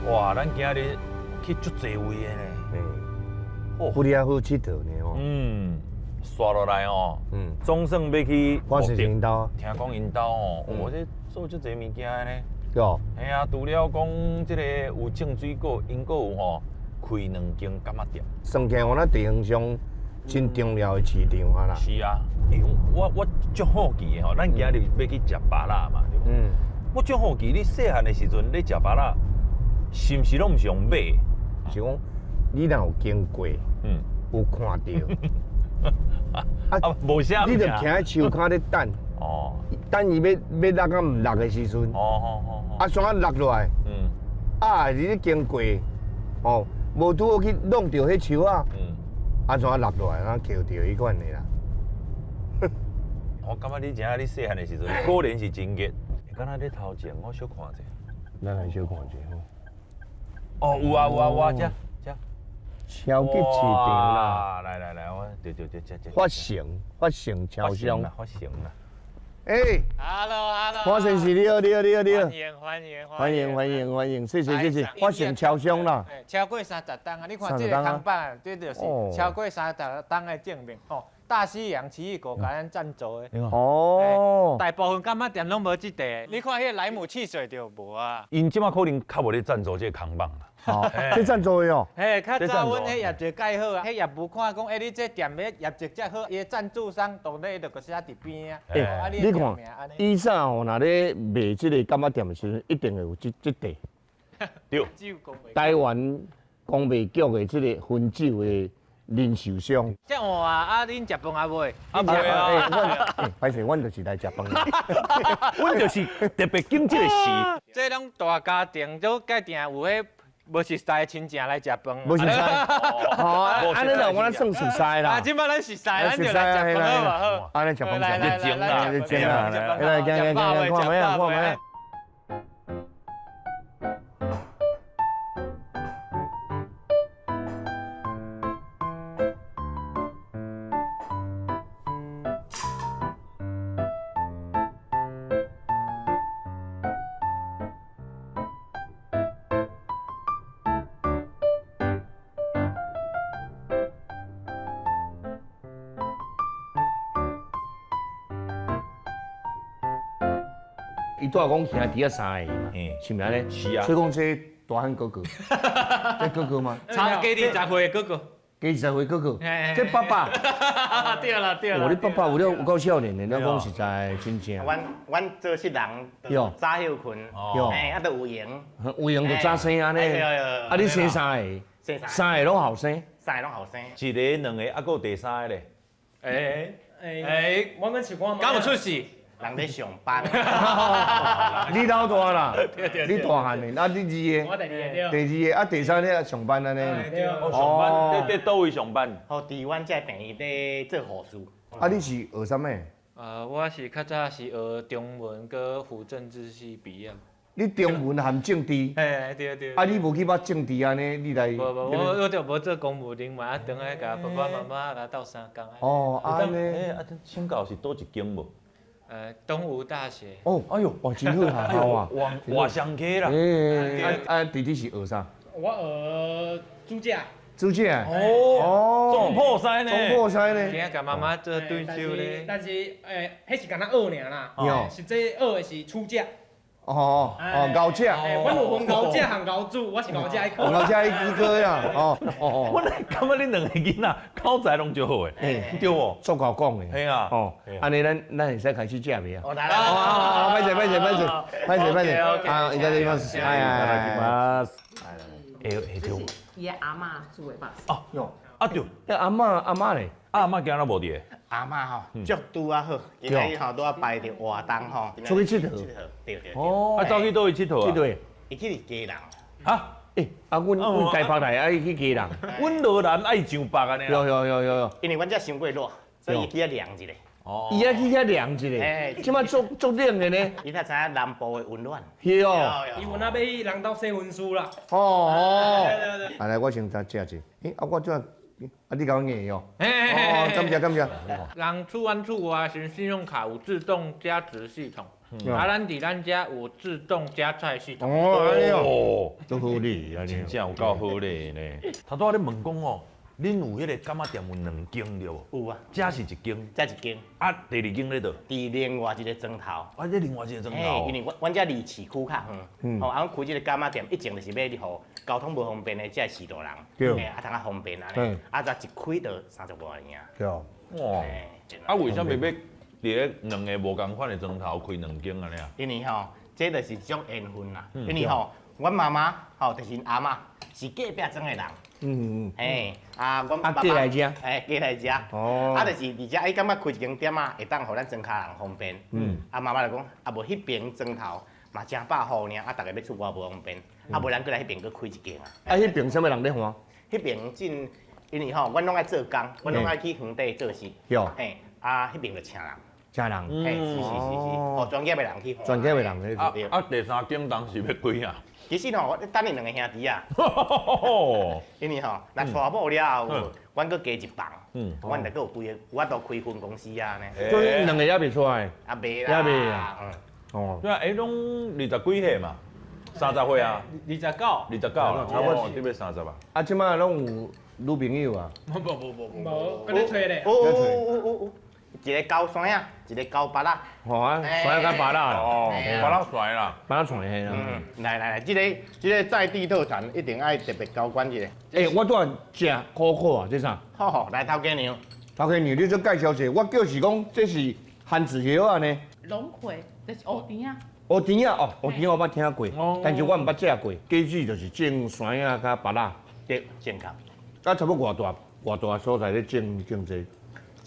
哇，咱今日去足济位的呢。嗯，不哩好𨑨迌呢哦。嗯，刷落来哦。嗯，总算欲去。我是𪜶兜。听讲𪜶兜哦，我这做足济物件的呢。哟。嘿啊，除了讲这个有种水果，𪜶阁有吼开两间柑仔店。算起来，我咱地方上真重要的市场啊啦。是啊，欸，我足好奇的吼，咱今日欲去食芭乐嘛，对无？嗯。我足好奇，你细汉的时阵咧食芭乐。是毋是拢毋是用买？是讲你若有经过，有看著，啊，无啥，你就徛佇树跤咧等，哦，等伊欲落甲毋落的时阵，哦，啊，煞仔落落来，啊，你咧经过，哦，无拄好去弄著彼树仔，啊，煞仔落落来，啊，捡著彼款的啦。我感觉你知影，你细汉的时阵，果然是真热。敢若咧头前，我小看者。咱来小看者吼。哦，有啊有啊有啊，遮遮。超级市场啦！来来来，我对对对，遮遮。发成超商。发成啦。哎，Hello，Hello，花先生你好，你好，你好，你好，欢迎欢迎欢迎欢迎欢迎，谢谢谢谢，我先超商啦，超过30冬啊，你看这个空板，这就是超过30冬的证明哦。大西洋奇异果共咱赞助的哦，大部分柑仔店拢无这块，你看彼个莱姆汽水就无啊。𪜶这马可能较无咧赞助这个扛棒啦，这赞助的哦。嘿，较早阮彼业绩盖好啊，彼业务看讲，欸，你这店的业绩遮好，伊的赞助商当咧就阁写伫边啊。欸，你看，以前吼，若咧卖这个柑仔店的时阵，一定会有这块。对。台湾工卖局的这个分酒的零售商。这样啊，啊，恁食饭啊未？啊未啊。歹势，阮就是来食饭。阮就是特别拣这个时。这拢大家庭都家定有彼无熟似的亲戚来食饭。无熟似。哦，按呢啦，我咱算熟似啦。啊，这摆咱熟似，咱就来食饭好无好？按呢食饭，热情啦，热情啦，来，行行行，看覓啊，看覓啊。伊拄仔讲兄弟仔三个嘛，是毋是按呢？是啊。所以讲这大汉哥哥，这哥哥吗？差加20岁的哥哥，加20岁哥哥，这爸爸。对啦对啦。哦，你爸爸有了有够少年的，咱讲实在真正。阮做穡人，早歇睏，嘿，啊，都有闲。有闲就早生按呢。啊，你生三个？三个拢后生。三个拢后生。一个、两个，啊，阁有第三个咧。欸，我们是敢有出世？人咧上班。你老大啦，你大汉的，啊你二个，我第二个第二个啊第三个上班按呢。哦，上班，伫佗位上班？哦，伫阮这病院咧做护士。啊，你是学啥物？我是较早是学中文阁辅政治系毕业。你中文含政治？嘿，对对。啊，你无去捌政治按呢？你来？无无，我就无做公务人员，啊，转来共爸爸妈妈来斗相共。哦，按呢？啊，请教是佗一间无？东吴大学。哦，哎呦，哇，真好学校啊！外双溪啦。欸，啊，弟弟是学啥？我学主驾。主驾。哦。总铺师呢？总铺师呢？今仔共妈妈做对手咧。但是，欸，彼是干焦学尔啦。实际学的是初驾。哦哦，高价。阮有分高价和高主，我是高价一科。高价一科啦，哦哦。我感觉恁两个囡仔口才拢足好的，对无？足够讲的。嘿啊。哦，按呢，咱会使开始食未啊？哦，来来。哦，歹势歹势歹势，歹势歹势。啊，いただきます。哎哎哎。会对。伊的阿嬷煮的肉丝。哦，啊对，阿嬷阿嬷咧？阿嬷今日无伫。阿嬷吼，足拄仔好，今日吼拄仔排著活动吼，出去𨑨迌。𨑨迌，对对。哦，啊，走去佗位𨑨迌啊？佚佗。伊去伫基隆。哈？欸，啊，阮台北来，啊，伊去基隆。阮罗兰爱上北按呢。有有有有。因为阮遮伤过热，所以伊去遐凉一下。哦。伊爱去遐凉一下。这摆足足冷的呢。伊才知影南部的温暖。是哦。伊有那欲去人兜洗身躯啦。哦哦。啊来，我先食一下。欸，啊我这。啊，你共我硬哦！哦，感谢感谢。人厝阮厝外是信用卡有自动加值系统，啊，咱伫咱遮有自动加菜系统。哦，按呢哦，足好咧，真正有够好咧呢。头拄仔咧问讲哦，恁有彼个柑仔店有两间对无？有啊，这是一间，这一间。啊，第二间咧佗？伫另外一个庄头。啊，这另外一个庄头。因为阮遮离市区较远，吼，啊，阮开这个柑仔店，以前就是欲予交通无方便的这序大人，对，啊，通较方便按呢，啊，才一开就30外年啊。对。哇，啊，为啥物欲伫咧两个无仝款的庄头开两间按呢啊？因为吼，这就是一种缘分啦。因为吼，阮妈妈吼，就是𪜶阿嬷，是隔壁庄的人。嘿，啊，阮爸爸，过来遮，嘿，过来遮，哦，啊，就是伫遮，伊感觉开一间店仔会当予咱庄跤人方便，啊，妈妈就讲，啊，无彼边庄头嘛诚饱雨尔，啊，逐个欲出外无方便，啊，无咱阁来彼边阁开一间啊。啊，彼边啥物人咧看？彼边真，因为吼，阮拢爱做工，阮拢爱去园地做事，嘿，啊，彼边就请人。请人，嘿，是是是是，哦，专业的人去看。专业的人去。啊啊，第三间当时欲开啊？其实吼，我等你两个兄弟啊。因为吼，若娶某了后，阮閣加一房，阮就閣有规个，有法度开分公司啊呢。所以两个也袂出来。啊袂啦。也袂啊。哦。对啊，欸，拢20几岁嘛，30岁啊。29。29啦，差不多，你欲30啊。啊，这摆拢有女朋友啊？无无无无。无，搁咧揣咧。有。一个高山啊，一个高芭乐。好啊，山仔佮芭乐。哦，芭乐山啦，芭乐山嘿啦。来来来，这个在地特产一定爱特别高管一下。欸，我拄仔食可可啊，这啥？好好，来头家娘。头家娘，你做介绍者，我叫是讲这是番薯叶啊呢。龙葵，这是乌甜仔。乌甜仔哦，乌甜仔我捌听过，但是我毋捌食过。果子就是种山仔佮芭乐。对，正确。啊，差不多偌大所在咧种种这？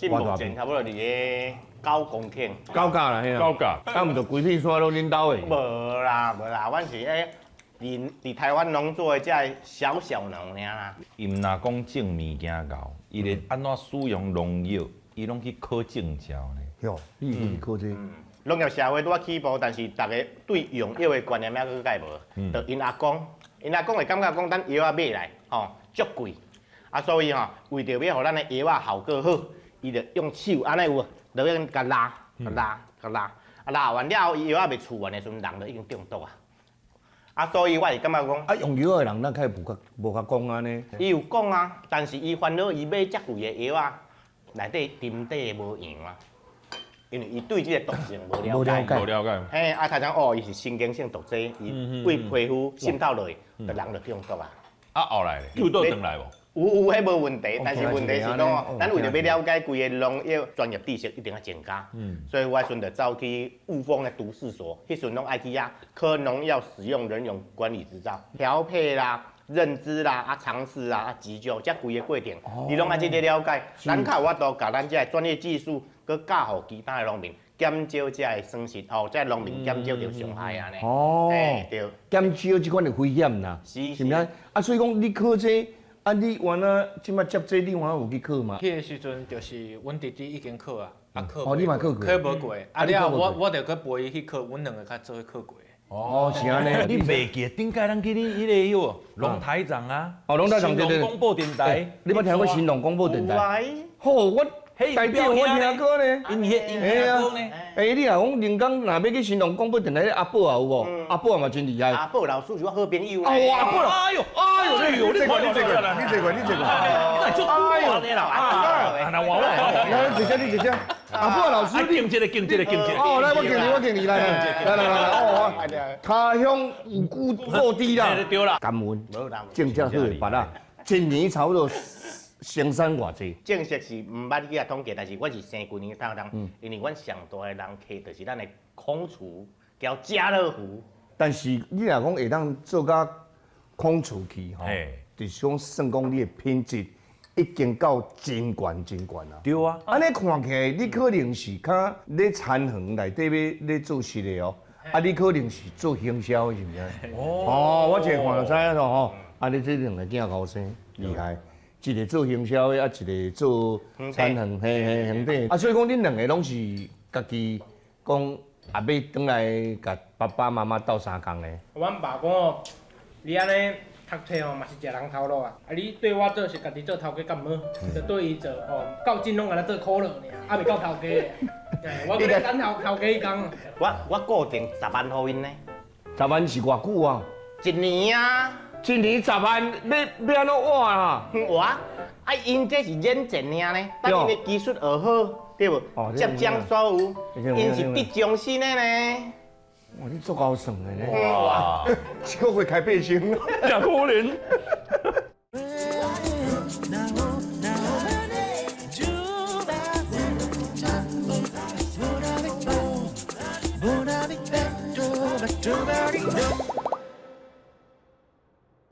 目前差不多伫咧9公顷。9甲啦，嘿啊。9甲。啊，毋就规片山拢恁兜的？无啦，无啦，阮是咧伫台湾农作的这小小农尔啦。伊毋若讲种物件𠢕，伊咧按怎使用农药，伊拢去考证照呢。哟，你去考这？农业社会拄仔起步，但是逐家对用药的观念犹阁盖无。就𪜶阿公，𪜶阿公会感觉讲，咱药仔买来，吼，足贵，啊，所以吼，为著欲予咱的药仔效果好。伊就用手按呢有无，就欲共拉、共拉、共拉，啊拉完了后，伊药仔未除完的时阵，人就已经中毒啊。啊，所以我是感觉讲，啊，用药的人咱较无较讲按呢？伊有讲啊，但是伊烦恼伊买遮贵的药仔，内底沉底无用啊，因为伊对这个毒性无了解。无了解。嘿，啊，他讲哦，伊是神经性毒剂，伊对皮肤渗透落去，就人就中毒啊。啊，后来咧，救倒转来无？有，彼无问题，但是问题是讲，咱为著欲了解规个农业专业知识，一定爱增加。所以我彼阵就走去雾峰的毒试所，彼阵拢爱去遐考农药使用人员管理执照，调配啦、认知啦、啊尝试啦、啊急救，这规个过程，你拢爱这个了解。咱较有法度共咱这个专业技术，阁教予其他的农民，减少这个损失，吼，这农民减少著伤害按呢。哦，对，减少这款的危险啦，是，是毋是？啊，所以讲你考这。啊！你原来这摆接这，你原来有去考吗？彼个时阵就是阮弟弟已经考啊，啊考。哦，你嘛考过？考无过，啊了后我就阁陪伊去考，阮两个较做伙考过。哦，是按呢。你袂记顶摆咱去你彼个许龙台长啊？哦，龙台长对对。兴隆广播电台。你捌听过兴隆广播电台？好，我。台长我听过呢，𪜶彼𪜶听过呢。欸，你若讲人工若欲去兴隆广播电台，阿宝也有无？阿宝嘛真厉害。阿宝老师是我好朋友。哦，阿宝，哎呦，哎呦，你坐过，你坐过，你坐过，你坐过。你足哎呦，啊，那我我，来，坐这，你坐这。阿宝老师，敬这个，敬这个，敬这个。哦，来，我敬你，我敬你，来，来来来，哦，他乡有故故地啦。对啦。感恩，种遮好的芭乐，一年差不多。生产偌济？正式是毋捌去遐统计，但是我是生旧年头冬，因为阮上大的人客就是咱的空厨，叫家乐福。但是你若讲会当做甲空厨去吼，就是讲算讲你的品质已经到真悬真悬啊。对啊。按呢看起来，你可能是较咧田园内底欲咧做事的哦，啊，你可能是做行销的，是毋是？哦，我一下看就知影咯吼。啊，你这两个囝后生厉害。一个做行销的，啊，一个做田园，嘿嘿，园地。啊，所以讲恁两个拢是家己讲，啊，欲转来共爸爸妈妈斗相共的。阮爸讲哦，你按呢读册吼嘛是食人头路啊，啊，你对我做是家己做头家较毋好，就对伊做吼，到今拢敢若做苦乐尔，犹未到头家的。我阁咧等头家彼工。我固定10万予𪜶呢。10万是偌久啊？一年啊。一年10万，欲按怎活啊？活啊！𪜶这是认钱尔呢，等𪜶的技术学好，对无？接掌所有，𪜶是得终身的呢。哇，你足𠢕算的呢！哇，一个月开8000，真可怜。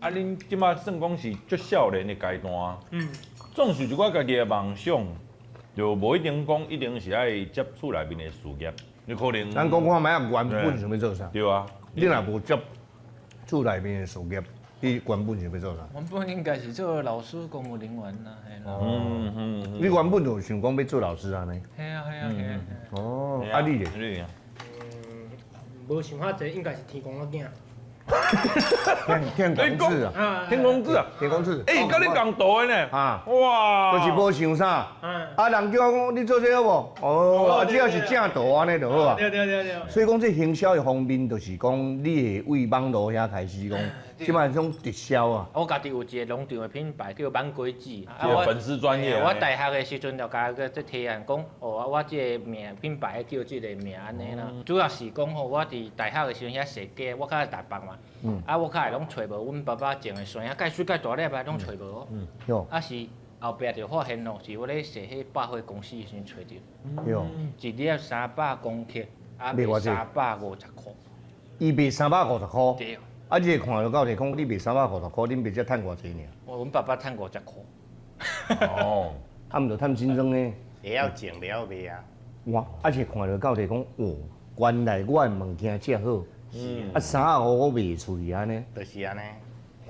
啊，恁这摆算讲是足少年的阶段，总是一寡家己的梦想，就无一定讲一定是爱接厝内面的事业，你可能。咱讲看觅啊，原本想欲做啥？对啊，你若无接厝内面的事业，你原本想欲做啥？原本应该是做老师、公务人员啦，嘿啦。你原本就想讲欲做老师按呢？嘿啊，嘿啊，嘿啊。哦，啊你咧？你无想遐济，应该是天公仔囝。天天公子啊，天公子啊，天公子。欸，佮你共图的呢？啊，哇，就是无想啥。啊，人叫我讲你做这个好无？哦，只要是正图按呢就好啊。对对对对。所以讲这行销的方面，就是讲你会为网路遐开始讲，这摆种直销啊。我家己有一个农场的品牌叫晚果子，啊，粉丝专页。我大学的时阵就共这提案讲，哦，我这个名品牌叫这个名按呢啦。主要是讲吼，我伫大学的时阵遐设计，我较台北嘛，啊，我较会拢揣无阮爸爸种的山仔，介水介大粒啊，拢揣无。啊是后壁就发现哦，是我咧设彼百货公司的时阵揣著。一粒300公克，啊卖350箍。伊卖350箍。对。啊，你会看著到底讲，你卖350箍，恁爸才趁偌济尔？我阮爸爸趁50箍。哦。啊，毋就趁钱庄呢？会晓种，袂晓卖啊。哇！啊是看著到底讲，哦，原来我的物件遮好。啊，350我卖出去按呢？就是按呢。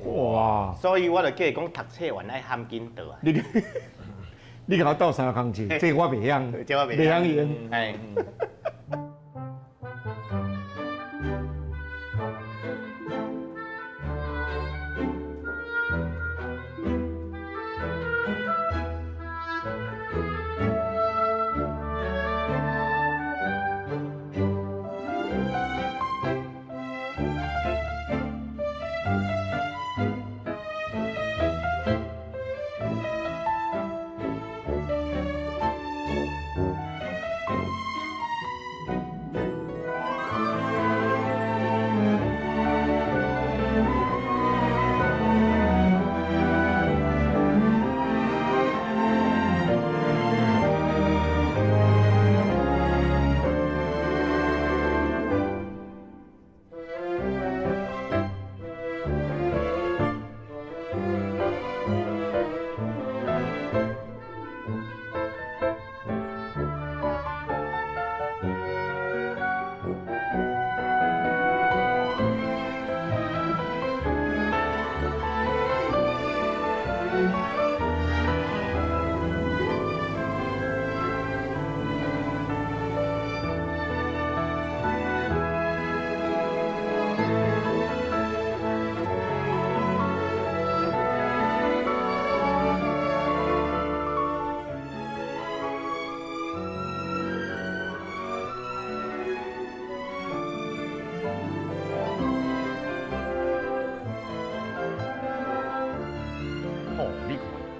哇！所以我就叫伊讲读册完爱含紧倒啊。你共我斗相共者，这我袂晓，这我袂晓用。哎。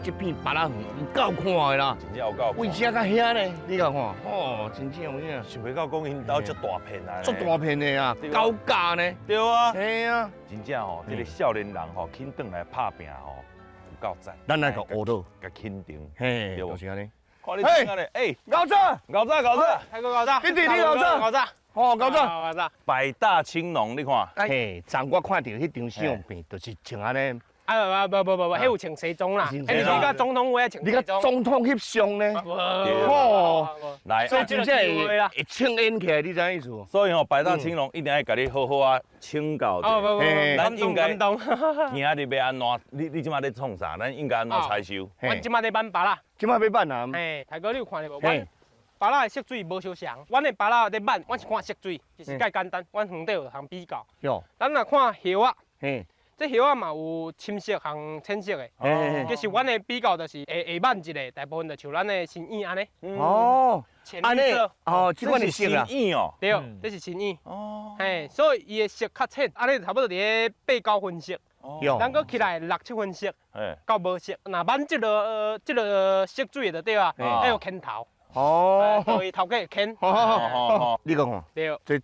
这片芭乐园有够看的啦，真正有够。为遮到遐呢？你共看，哦，真正有影。想袂到讲𪜶兜遮大片啊，足大片的啊，高架呢。对啊。嘿啊。真正吼，这个少年人吼，肯转来拍拼吼，有够赞。咱来共学到，共肯定。嘿，就是按呢。看你怎按呢？哎，𠢕早，𠢕早，𠢕早，大哥𠢕早，弟弟你𠢕早，𠢕早，哦，𠢕早，𠢕早。百大青农，你看。嘿，昨我看著彼张相片，就是穿按呢。啊不不不不不，彼有穿西装啦，你佮总统会穿你佮总统翕相呢？哦，来，所以真正会会穿演起来，你知影意思无？所以吼，百大青农一定爱共你好好啊请教者。哦不不，咱应该今仔日欲按怎？你这马咧创啥？咱应该按怎采收？阮这马咧挽芭乐。这马欲挽啊？嘿，大哥你有看著无？阮芭乐的色水无相仝，阮的芭乐咧挽，阮是看色水，其实介简单，阮园底有通比较。咱若看叶仔。嘿。这叶仔嘛有深色和浅色的，其实阮的比较就是会会挽一个，大部分就像咱的心意按呢。哦，浅绿色。哦，这款是心意哦。对，这是深意。哦。嘿，所以伊的色较浅，按呢差不多伫咧八九分色。哦。咱阁起来六七分色，到无色。若挽这个色水的就对啊，还有牵头。哦。所以头家会牵。哦。你讲看。对。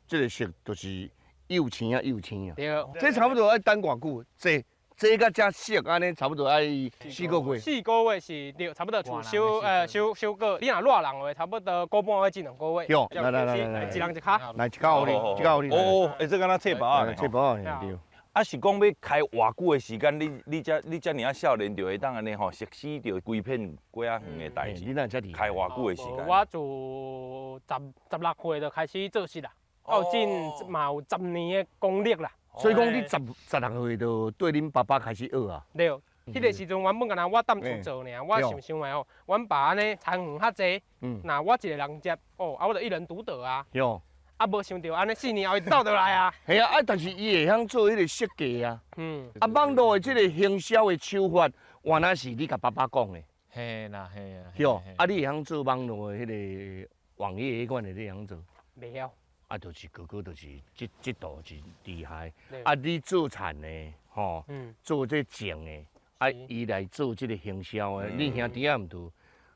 这个色就是。幼青啊，幼青啊，对，这差不多爱等偌久？这佮这色按呢，差不多爱四个月。四个月是对，差不多像收果。你若热人话，差不多个半月至两个月。来来来来，一人一跤。来一跤予你，一跤予你。哦，欸，这敢若切包啊？切包啊，对。啊，是讲欲开偌久的时间？你遮尔仔少年就会当按呢吼，熟悉著规片果仔园的代志。你哪遮厉害？开偌久的时间？我自16岁就开始做穡啦。到今嘛有10年的功力啦。所以讲，你16岁就对恁爸爸开始学啊？对，彼个时阵原本干焦我踮厝做尔，我想想觅哦，阮爸按呢田园较济，若我一个人接，哦，啊我就一人独得啊。对。啊，無想著按呢4年後伊走倒來啊。係啊，啊，但是伊會曉做彼個設計啊。啊，網路的這個行銷的手法，原來是你共爸爸講的。嘿啦，嘿啊。對，啊，你會曉做網路的彼個網頁彼款的，你會曉做？袂曉。啊，就是哥哥，就是這道是厲害。啊，你做田的，吼，做這種的，啊，伊來做這個行銷的，你兄弟仔毋就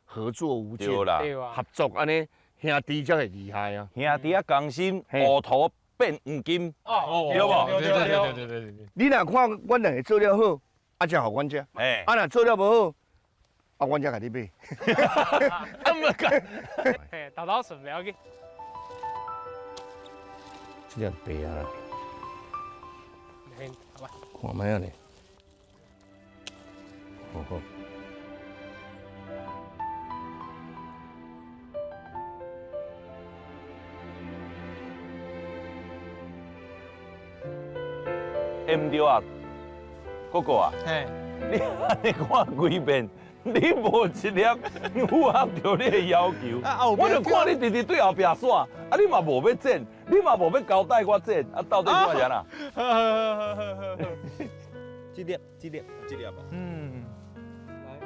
合作無間，合作按呢，兄弟才會厲害啊！兄弟仔同心，烏塗變黃金，對無？對。你若看阮兩个做了好，啊，才予阮食。啊，若做了無好，啊，阮才共你買。啊，毋敢。嘿，豆豆順，袂要緊。這粒白啊！好吧。看覓仔咧？好好。欸，毋對啊，哥哥啊，你按呢看幾遍，你無一粒符合著你的要求。我就看你直直對後壁煞，啊，你嘛無欲剪，你嘛無欲交代我剪，啊，到底怎樣啦？這粒，這粒，這粒啊。嗯。來。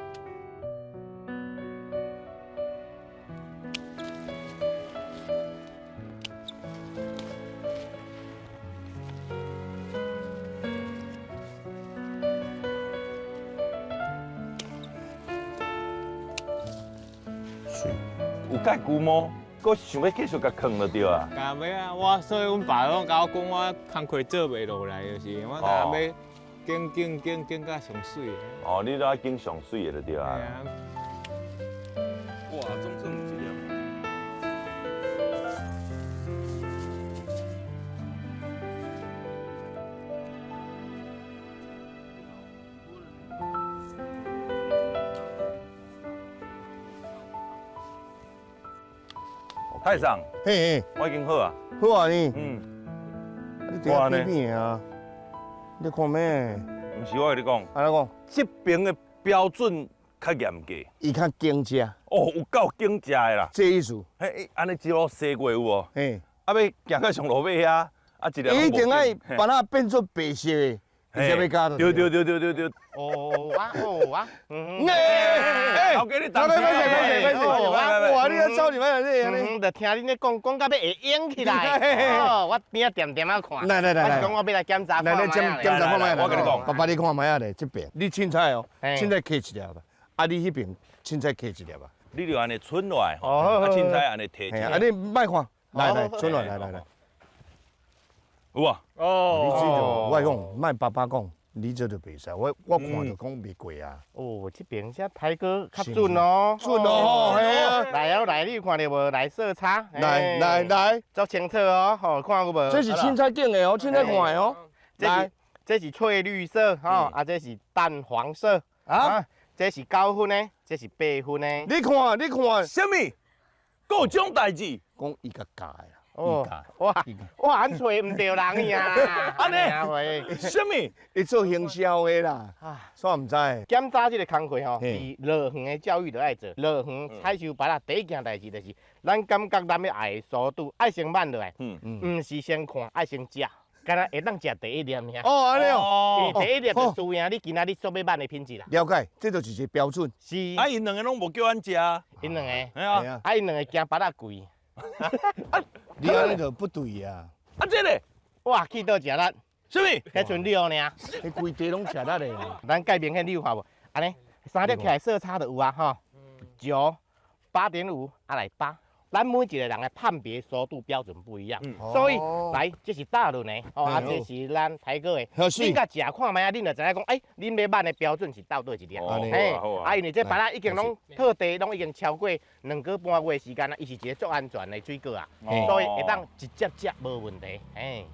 有蓋龜毛，閣想欲繼續共囥就對啊。敢欲啊！我所以阮爸攏共我講，我工課做袂落來，就是我若欲揀揀揀揀甲上媠的。哦，你都愛揀上媠的就對啊。哇，總算有一粒。太上，嘿嘿，我已經好啊，好啊你，嗯，你伫遐變變的啊？你看咩？毋是我共你講，按怎講？這邊的標準較嚴格，伊較緊食。哦，有夠緊食的啦。這意思？嘿，按呢一路洗過有無？嘿，啊，欲行到上路尾遐，啊，一粒。伊一定愛把它變做白色的。對對對對對對。哦啊哦啊，嗯，哎，頭家你等，歹勢歹勢歹勢，哇，你咧走入來你按呢，就聽恁咧講，講到欲會用起來，哦，我邊仔恬恬仔看，來來來來，我是講我欲來檢查，來來檢檢查看覓我共你講，爸爸你看覓仔咧，這邊你凊彩哦，凊彩揢一粒吧，啊你彼邊凊彩揢一粒吧，你就按呢伸落來，啊凊彩按呢提。啊你莫看，來來伸落來來來，有啊，哦，你這就我講，莫爸爸講。你這就袂使，我看就講袂過啊。哦，這邊這台哥較準哦，準哦，嘿啊。來哦來，你有看著無？來色差，來來來，足清楚哦，吼，看有無？這是凊彩揀的哦，凊彩看的哦。來，這是翠綠色，吼，啊，這是淡黃色，啊，這是9分的，這是8分的。你看，你看，啥物？閣有這種代誌？講伊共教的啦。哦，哇哇，按揣毋著人呀！按呢？啥物？伊做行銷的啦，煞毋知。檢查這個工課吼，是樂園的教育就愛做。樂園採收芭樂第一件代誌就是，咱感覺咱欲愛的速度，愛先慢落來，毋是先看，愛先食，敢若會當食第一粒爾。哦，按呢哦。第一粒就輸贏你今仔日所欲慢的品質啦。了解，這就是一個標準。是。啊，𪜶兩个攏無叫阮食。𪜶兩个。嘿啊。啊，𪜶兩个驚芭樂貴。你按呢就不對啊！啊，這个，哇，去佗食力？啥物？彼賰六爾。彼規地攏食力的。咱蓋明顯你有看無？按呢，三粒起來色差就有啊，吼。9、8.5，啊來8。咱每一個人的判別速度標準不一樣，所以來這是大輪的，哦，啊這是咱台哥的。恁共食看覓仔，恁就知影講，欸，恁欲慢的標準是到佗一粒。嘿，啊，因為這芭樂已經攏套地，攏已經超過2個半月時間啦，伊是一個足安全的水果啊，所以會當直接食無問題。嘿，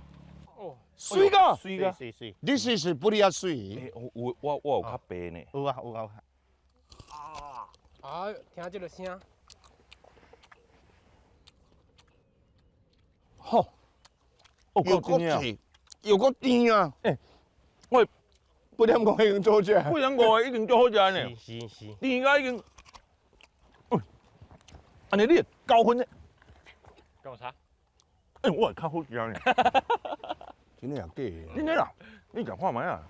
哦，水果，水果，水水。你是是不哩啊水？有我有較白呢。有啊有啊。啊，聽這个聲。吼，又閣甜，又閣甜啊！欸，我8.5已經做好食，8.5已經足好食呢。是是。甜到已經，按呢你會高分呢？敢有差？欸，我會較好食呢。真的啊，假的？真的啦，你食看覓啊？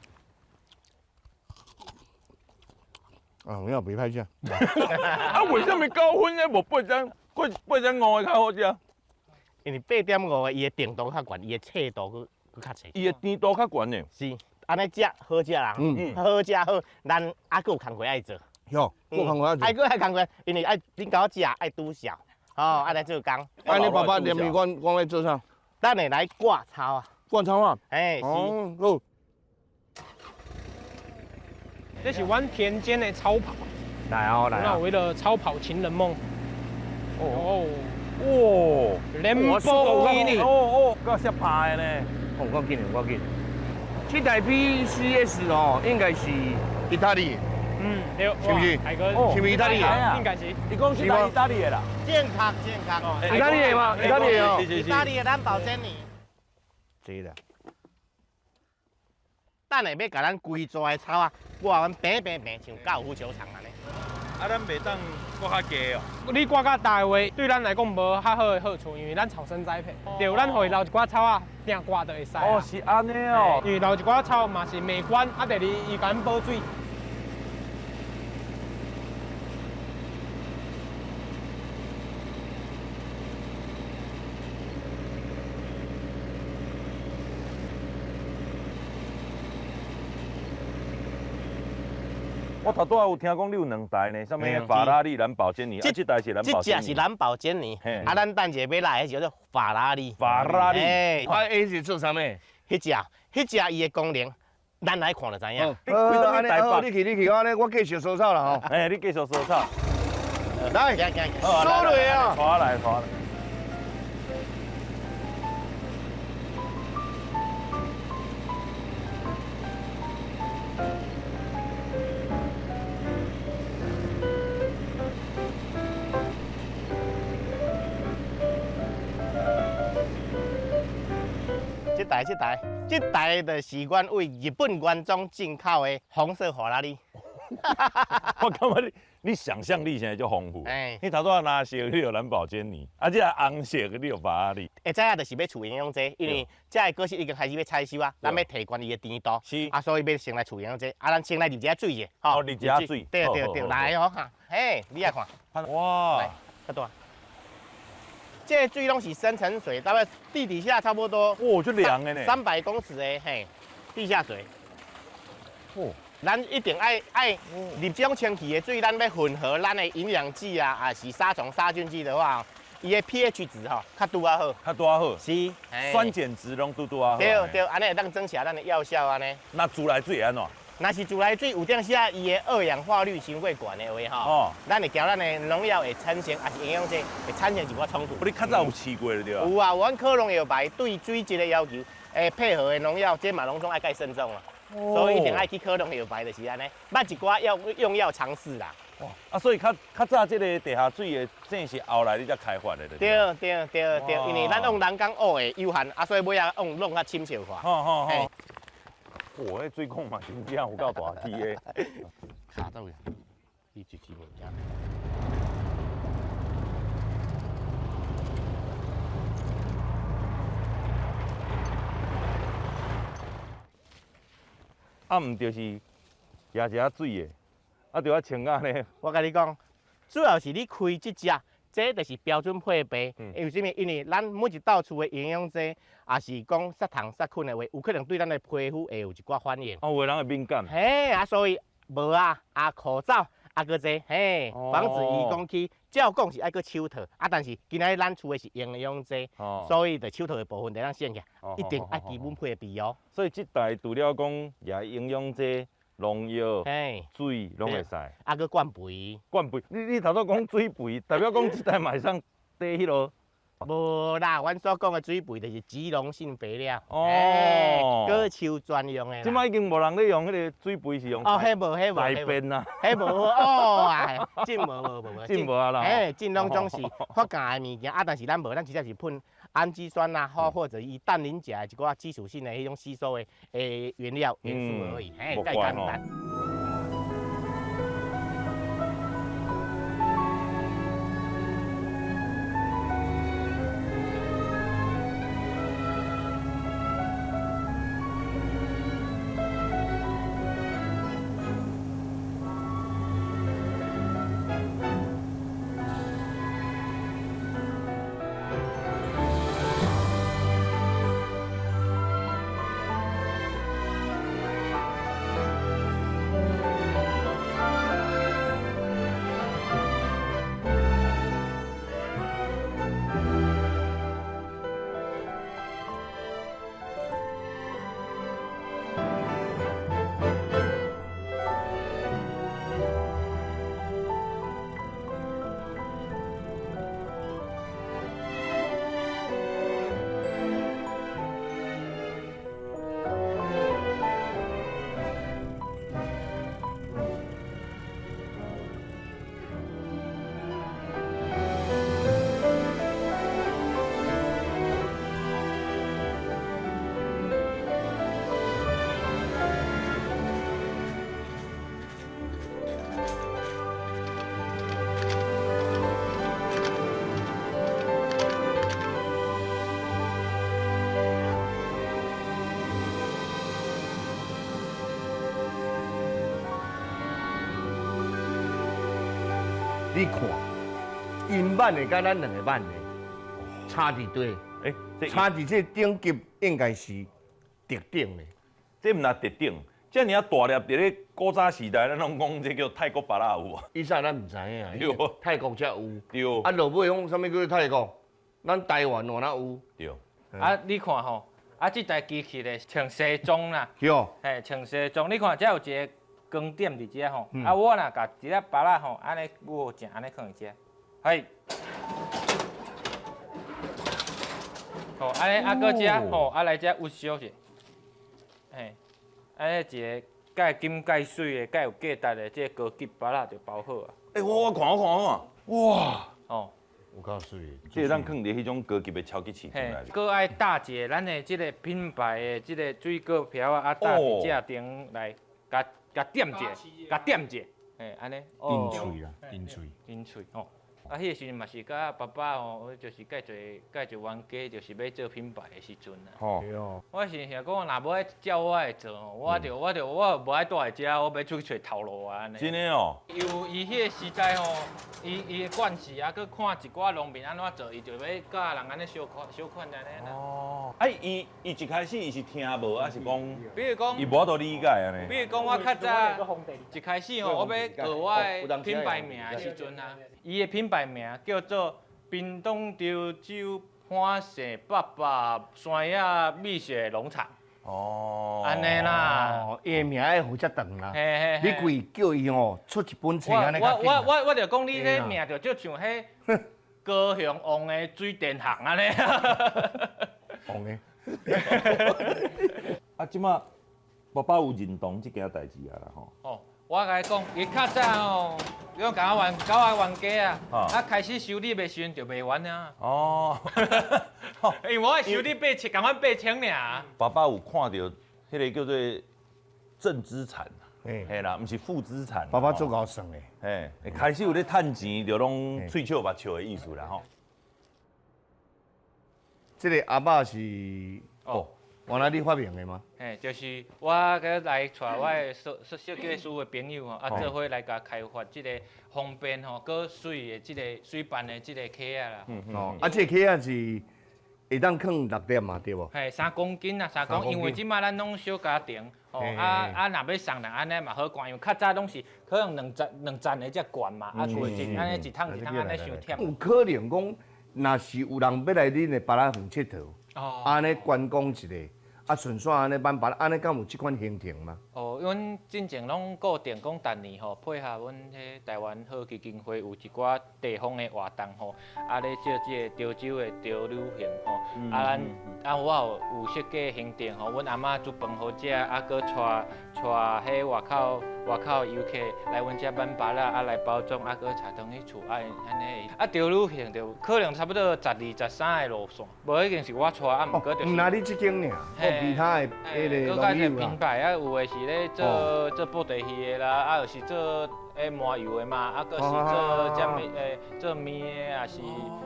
啊，有影袂歹食。啊，為啥物9分的無8.過8.5的較好食？因為8.5的伊的甜度較懸，伊的脆度閣閣較濟。伊的甜度較懸呢。是，按呢食好食啦，好食好，咱還閣有工課愛做。喲，閣有工課愛做。還閣愛工課，因為愛恁共我食愛拄數，吼，愛來做工。按呢爸爸連麵館講欲做啥？等下來割草啊。割草啊？欸，是。好。這是阮田間的超跑。來哦，來。那為了超跑情人夢。哦。哇！蘭博基尼。哦哦，夠識拍的呢。哦，夠緊的，夠緊。這台 PCS 哦，應該是意大利。嗯，對。是不是？是不是意大利的？應該是。伊講是意大利的啦。正確，正確。意大利的嗎？意大利的哦。意大利的蘭寶堅尼。這啦。等下欲共咱規逝的草仔，掛阮平平平，像高爾夫球場按呢。啊，咱袂當掛較低哦。你掛較大的話，對咱來講無較好的好處，因為咱草生栽培，對，咱予伊留一寡草仔，定掛就會使。哦，是按呢哦。因為留一寡草嘛是美觀，啊，第二伊共咱保水。我頭拄仔有聽講你有兩台呢，啥物法拉利、藍寶堅尼，啊，這台是藍寶堅尼。這隻是藍寶堅尼，啊，咱等一下欲來的叫做法拉利。法拉利，啊，彼是做啥物？彼隻，彼隻伊的功能，咱來看就知影。你開到台北，你去，你去，我咧，我繼續除草啦吼。哎，你繼續除草。來，掃落啊！拖來，拖來。這台、這台、這台就是阮為日本原裝進口的紅色法拉利。我感覺你想象力現在就豐富。欸，你頭拄仔藍色你有藍寶堅尼，啊，這個紅色你有法拉利。會知影就是欲貯營養劑，因為這个果實已經開始欲採收啊，咱欲提懸伊的甜度，是啊，所以欲先來貯營養劑，啊，咱先來入一下水者，吼，入一下水，對對對，來哦哈，嘿，你來看，哇，較大。這個水攏是深層水，大概地底下差不多。哇，這涼的呢。300公尺的嘿，地下水。哦，咱一定愛入這種清氣的水，咱欲混合咱的營養劑啊，還是殺蟲殺菌劑的話，伊的 pH 值吼較拄仔好。較拄仔好。是。酸鹼值攏拄拄仔好。對對，按呢會當增強咱的藥效按呢。那自來水會按怎？若是自來水有當時啊，伊的二氧化氯傷過懸的話吼，咱會驚咱的農藥會產生，抑是營養劑會產生一寡衝突。你較早有試過了對吧？有啊，阮考農藥牌對水質的要求，會配合的農藥，這嘛攏總愛蓋慎重啊。所以一定愛去考農藥牌，就是按呢，捌一寡藥用藥常識啦。哇，啊，所以較早這個地下水的井是後來你才開發的，對？對對對對，因為咱用人工挖的有限，啊，所以尾仔用弄較深小化。吼吼吼。哇，彼水管嘛，真正有够大支的。卡到去，伊一支物件。啊，毋就是蜈一下水的，啊，就啊穿啊呢。我共你講，主要是你開這隻。這就是標準配備，因為啥物？因為咱每一道厝的營養劑，也是講殺蟲殺菌的話，有可能對咱的皮膚會有一寡反應。哦，有的人會敏感。嘿，啊，所以帽仔啊、口罩啊，閣這嘿，防止伊講去。照講是愛閣手套，啊，但是今仔日咱厝的是營養劑，所以就手套的部分就當省起來，一定愛基本配備哦。所以這台除了講也營養劑。農藥、水攏會使，啊，閣灌肥。灌肥，你頭拄講水肥，代表講這台嘛會使綴彼落。無啦，阮所講的水肥就是脂溶性肥料，哦，果樹專用的。這擺已經無人咧用彼个水肥，是用哦，彼無，彼無，大便啊，彼無哦啊，真無無無無，真無啊啦。嘿，真攏總是發酵的物件啊，但是咱無，咱直接是噴氨基酸啊，或者以氮磷鉀一寡基礎性的彼種吸收的原料元素而已，嘿，介簡單。你看，𪜶挽的佮咱兩个挽的差佇佗？差佇這等級應該是特等的。這毋若特等，遮爾仔大粒，佇咧古早時代，咱攏講這叫泰國芭樂有無？以前咱毋知影，對，泰國才有。對。啊，落尾講啥物叫做泰國？咱台灣哪哪有？對。啊，你看吼，啊，這台機器咧穿西裝啦。對。嘿，穿西裝，你看這有一個光點佇遮吼。啊，我若共一粒芭樂吼，按呢牛正按呢囥佇遮，嘿。吼，按呢啊，閣遮吼，啊來遮鬱燒者，嘿。按呢一个蓋金蓋水的、蓋有價值的這個高級芭樂就包好啊。欸，我看我看我看，哇！哦，有夠媠。這個咱囥佇彼種高級的超級市場內。閣愛搭一个咱的這個品牌的這個水果瓢仔，啊搭佇這頂來，共共點者，共點者，嘿，按呢。真媠啦，真媠。真媠吼。啊，彼个時陣嘛是佮爸爸吼，就是佮一个冤家，就是欲做品牌的時陣啊。哦。我是想講，若無愛照我的做吼，我就我就我無愛蹛佇遮，我欲出去揣頭路啊按呢。真的哦。因為伊彼个時代吼，伊伊的慣勢啊，閣看一寡農民按怎做，伊就欲佮人按呢相款相款按呢啦。哦。啊，伊伊一開始伊是聽無，還是講？比如講。伊無法度理解按呢。比如講，我較早一開始吼，我欲學我的品牌名的時陣啊，伊的品牌名叫做屏東潮州潘姓爸爸山野美食農場。哦，按呢啦，伊的名愛予遮長啦。嘿嘿你規叫伊吼出一本冊按呢。我我我我就講你這名就足像彼高雄王的水電行按呢。王的。啊，這馬爸爸有認同這件代誌啊啦吼。哦。我共伊講，伊較早吼，伊講共我冤，共我冤家啊，啊開始收入的時陣就賣完啊。哦，因為我的收入八千，共阮8000爾。爸爸有看到彼个叫做正資產，嘿啦，毋是負資產。爸爸足𠢕算的，嘿，開始有咧趁錢，就攏喙笑目笑的意思啦吼。這个阿嬤是哦。原來你發明的嗎？嘿，就是我閣來帶我的設設計師的朋友吼，啊，做伙來共開發這個方便吼，閣媠的這個水辦的這個盒仔啦。哦，啊，這個盒仔是會當囥6粒嘛，對無？嘿，3公斤啊，3公斤，因為這馬咱攏小家庭，吼，啊啊，若欲送人按呢嘛好看，因為較早攏是可能兩層兩層的才懸嘛，啊，規一按呢一桶一桶按呢傷忝。有可能講，若是有人欲來恁的芭樂園𨑨迌，按呢觀光一下。啊，順紲按呢挽芭樂，按呢敢有這款行程嗎？哦，阮進前攏固定講，逐年吼配合阮彼台灣好基金會有一寡地方的活動吼，啊咧借這個潮州的潮旅行吼，啊咱啊我有設計行程吼，阮阿嬤煮飯予食，啊閣帶帶彼外口外口遊客來阮遮挽芭樂，啊來包裝，啊閣帶轉去厝，啊按呢。啊潮旅行就可能差不多12、13個路線，無一定是我帶，啊毋過就是。毋若你這間爾。其他的彼個農友品牌啊，有的是咧做做布袋戲的啦，啊，有是做彼麻油的嘛，啊，閣是做啥物做麵的，也是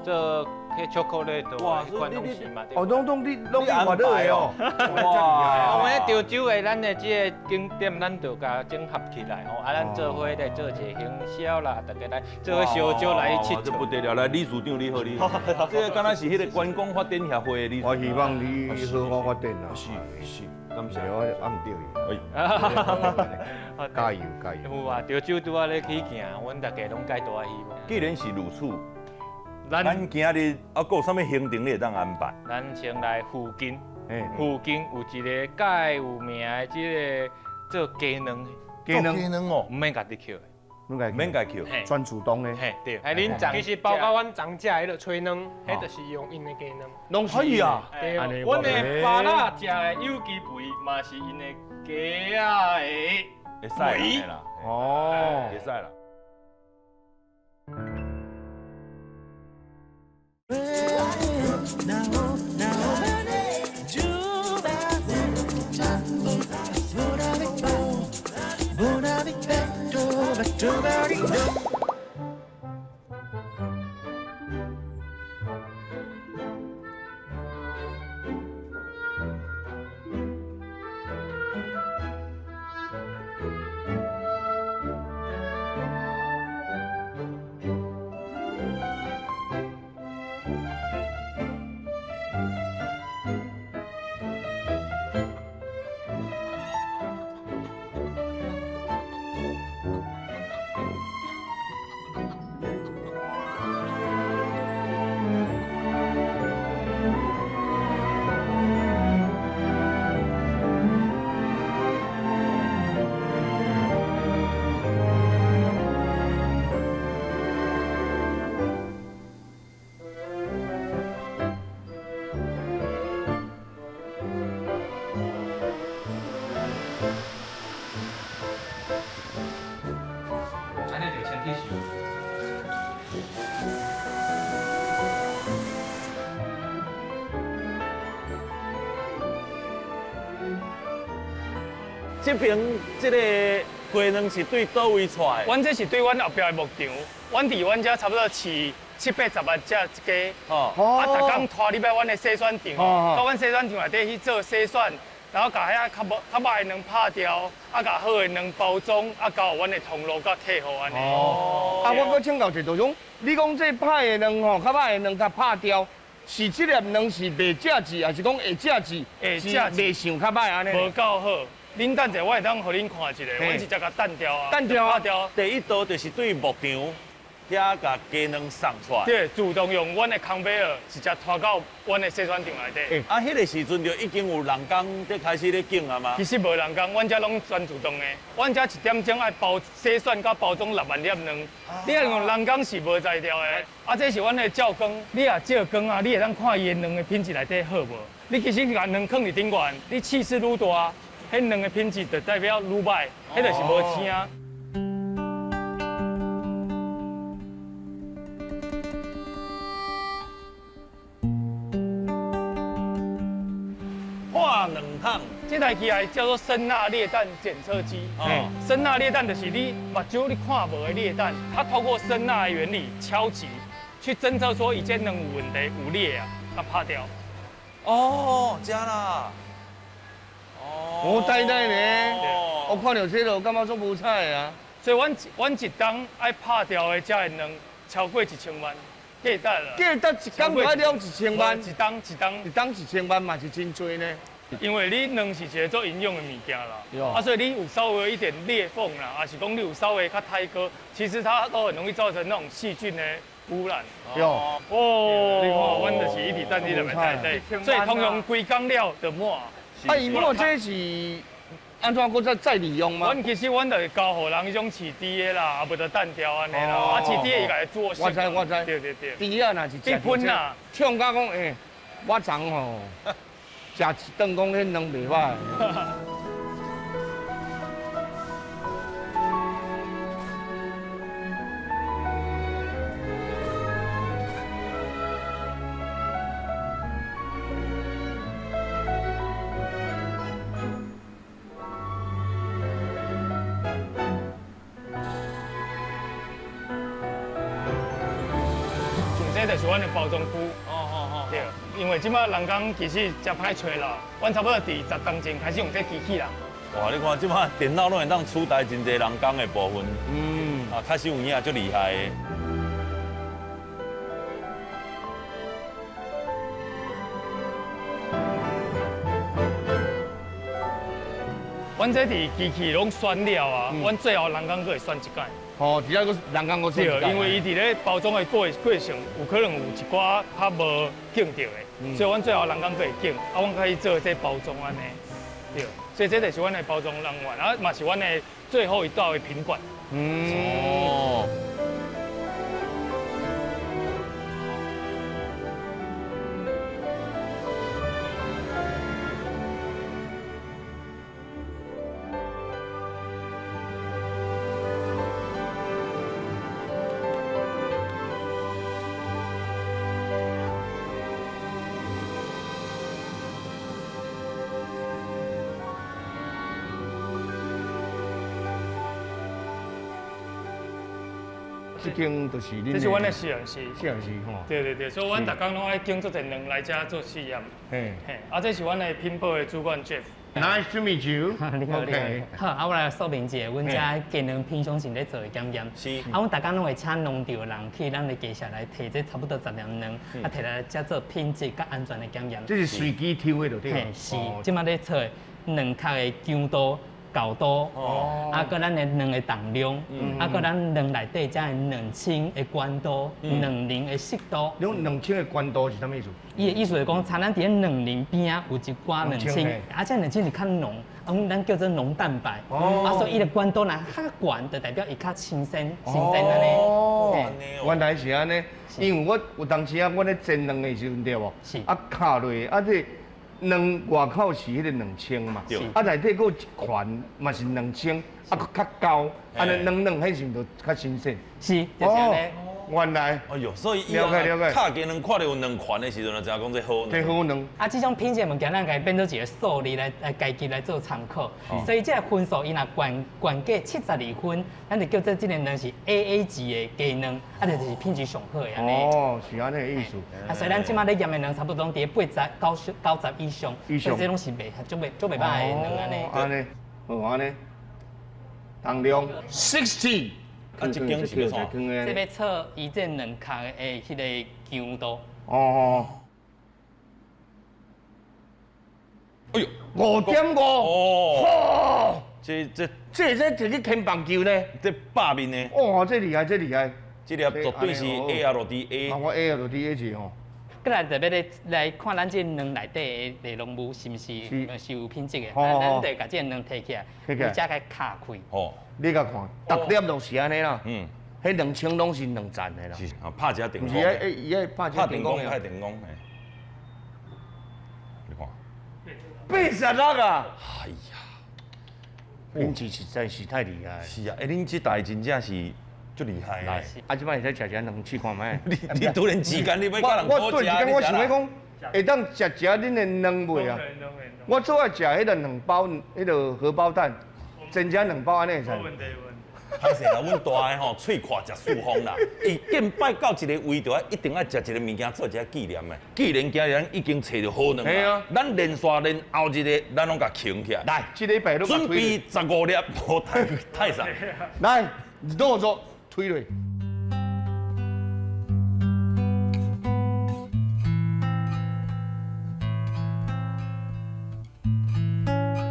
做彼巧克力的，彼款東西嘛。哦，攏攏你攏你發落的哦。哇！我們潮州的咱的這個景點，咱就共整合起來吼，啊，咱做伙來做一個行銷啦，大家來做伙相招來去𨑨迌。這不得了，來理事長你好，你好，這個敢若是彼個觀光發展協會的理事長。我希望你好好發展啦。是是，感謝。我按毋著伊。加油加油！有啊，潮州拄仔咧起行，阮大家攏介大希望。既然是如此，咱今日啊，閣有啥物行程你會當安排？咱先來附近，附近有一个蓋有名的這个做雞卵，雞卵哦，毋免家己抾。毋免家己抾，全自動的。嘿，對。哎，恁其實包括阮昨食彼个炊卵，彼就是用𪜶的雞卵。攏是啊。對，阮的芭樂食的有機肥嘛是𪜶的雞仔的會使啦，哦，會使啦。這爿這个雞卵是對佗位帶的？阮這是對阮後壁的牧場，阮佇阮遮差不多飼七八十萬隻一家。哦。啊，逐工拖入來阮的洗選場，到阮洗選場內底去做洗選，然後共遐較無較歹的卵拍掉，啊，共好的卵包裝，啊，交予阮的通路佮客戶按呢。哦。啊，我閣請教一下，就是講，你講這歹的卵吼，較歹的卵共拍掉。是這粒卵是袂食字，還是講會食字？會食字，袂想較歹按呢？無夠好。恁等者，我會當予恁看一下，阮直接共彈掉啊。彈掉啊！掉。第一道就是對牧場遐共雞卵送出來。對，自動用阮的康貝爾直接拖到阮的洗選場內底。啊，彼个時陣就已經有人工在開始咧揀啊嗎？其實無人工，阮遮攏全自動的。阮遮一點鐘愛包洗選佮包裝6萬粒卵，你若用人工是無才調的。啊，這是阮的照光，你若照光啊，你會當看伊的卵的品質內底好無？你其實共卵囥佇頂懸，你氣勢愈大，彼卵的品質就代表愈歹，彼就是無青。化卵桶，這台機械叫做聲納裂蛋檢測機。哦，聲納裂蛋就是你目睭你看無的裂蛋，它透過聲納的原理敲擊，去偵測說一件卵有問題有裂啊，共拍掉。哦，這啦。哦，我呆呆呢，我看到這個，感覺足無彩的啊。所以阮一冬愛拍掉的這个卵超過1000萬。價值啦，價值一工就愛了1000萬，一冬一冬一冬1000萬嘛是真濟呢。因為你卵是一個做營養的物件啦，啊，所以你有稍微一點裂縫啦，還是講你有稍微較太高，其實它都很容易造成那種細菌的污染。哦，你看，阮就是一直等你入來內底，所以通常規工了就滿。啊，伊滿這是按怎閣再利用嗎？阮其實阮就是交予人彼種飼豬的啦，啊無就單調按呢啦，啊飼豬的伊家己煮。我知我知。對對對。豬仔若是食噴啦，唱甲講欸，我昨吼食一頓講彼卵袂歹。這就是阮的包裝區。哦，對，因為這擺人工其實誠歹揣啦，阮差不多佇10當前開始用這機器啦。哇，你看這擺電腦攏會當取代真濟人工的部分。嗯。啊，確實有影足厲害的。阮這佇機器攏選了啊，阮最後人工閣會選一擺。哦，只要閣人工閣選一擺。對，因為伊佇咧包裝的過程，有可能有一寡較無揀著的，所以阮最後人工閣會揀，啊，阮開始做這包裝按呢。對，所以這就是阮的包裝人員，啊，嘛是阮的最後一道的品管。嗯。哦。這間就是恁，這是阮的試驗室，試驗室吼。對對對，所以阮逐工攏愛揀足濟卵來遮做試驗。嘿，嘿，啊，這是阮的品保的主管 Jeff。 Nice to meet you。你好，你好。好，啊，我來說明一下，阮遮雞卵品種是咧做的檢驗。是。啊，阮逐工攏會請農場的人去咱的雞舍來提這差不多10粒卵，啊，提來遮做品質佮安全的檢驗。這是隨機抽的就對。嘿，是。這擺咧測卵殼的強度、厚度，啊，閣咱的卵的重量，啊，閣咱卵內底遮的卵清的懸度、卵磷的色度。你講卵清的懸度是啥物意思？伊的意思是講，像咱佇咧卵磷邊仔有一寡卵清，啊，這卵清是較濃，啊，咱叫做濃蛋白，啊，所以伊的懸度若較懸，就代表伊較新鮮、新鮮按呢。哦，原來是按呢，因為我有當時啊，我咧煎卵的時陣對無？是。啊，敲落啊這。卵外口是彼个卵清嘛，啊內底閣有一環嘛是卵清，啊閣較厚，按呢軟軟，彼時陣就較新鮮。是，就是按呢。原來。哎呦，所以了解了解。敲雞卵看著有卵環的時陣，就知影講這好卵。這好卵。啊，這種品質的物件，咱共伊變做一個數字來來家己來做參考。所以這個分數，伊若懸懸過72分，咱就叫做這個卵是 AA 級的雞卵，啊，就是品質上好的按呢。哦，是按呢的意思。啊，所以咱這馬咧驗的卵差不多攏佇80、90、90以上，所以這攏是袂足袂足袂歹的卵按呢。按呢，好按呢，重量 60。啊，這間是欲創？這欲測伊這卵殼的彼个強度。哦。哎呦，5.5。哦。這這這這摕去天棒球呢？這百面的。哇，這厲害，這厲害。這粒絕對是 A L D A。啊，我 A L D A 是吼。過來就欲來來看咱這卵內底的內容物是毋是是有品質的，咱就共這卵提起來，直接共敲開。哦，你共看，逐粒攏是按呢啦。嗯。彼兩千攏是兩層的啦。是啊，拍一下電工。毋是，伊伊愛拍一下電工。拍電工，嘿。你看。86啊！哎呀，品質實在是太厲害。是啊，欸，恁這台真正是。足厲害！來，啊，這擺會使食食卵試看覓？你你突然之間，你欲共人我突然之間，我想欲講，會當食食恁的卵未啊？我最愛食彼個卵包，彼個荷包蛋，煎食卵包按呢會使。歹勢啦，阮大个吼，喙闊食四方啦。伊見擺到一个位，就愛一定愛食一个物件做一个紀念的。既然今日咱已經揣著好卵啦，咱連續連後日的，咱攏共囥起來。來，這禮拜攏準備15粒無太太送。來，落座。推落。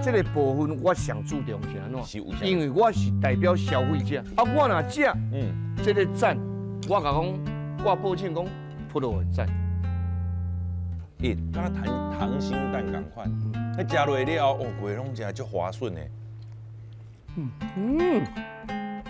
這個部分我上注重是按怎？因為我是代表消費者，啊，我若食，這個讚，我共講，我保證講，噗落會讚。欸，敢若溏溏心蛋仝款，彼食落了後，哦，規個攏食足滑順的。嗯。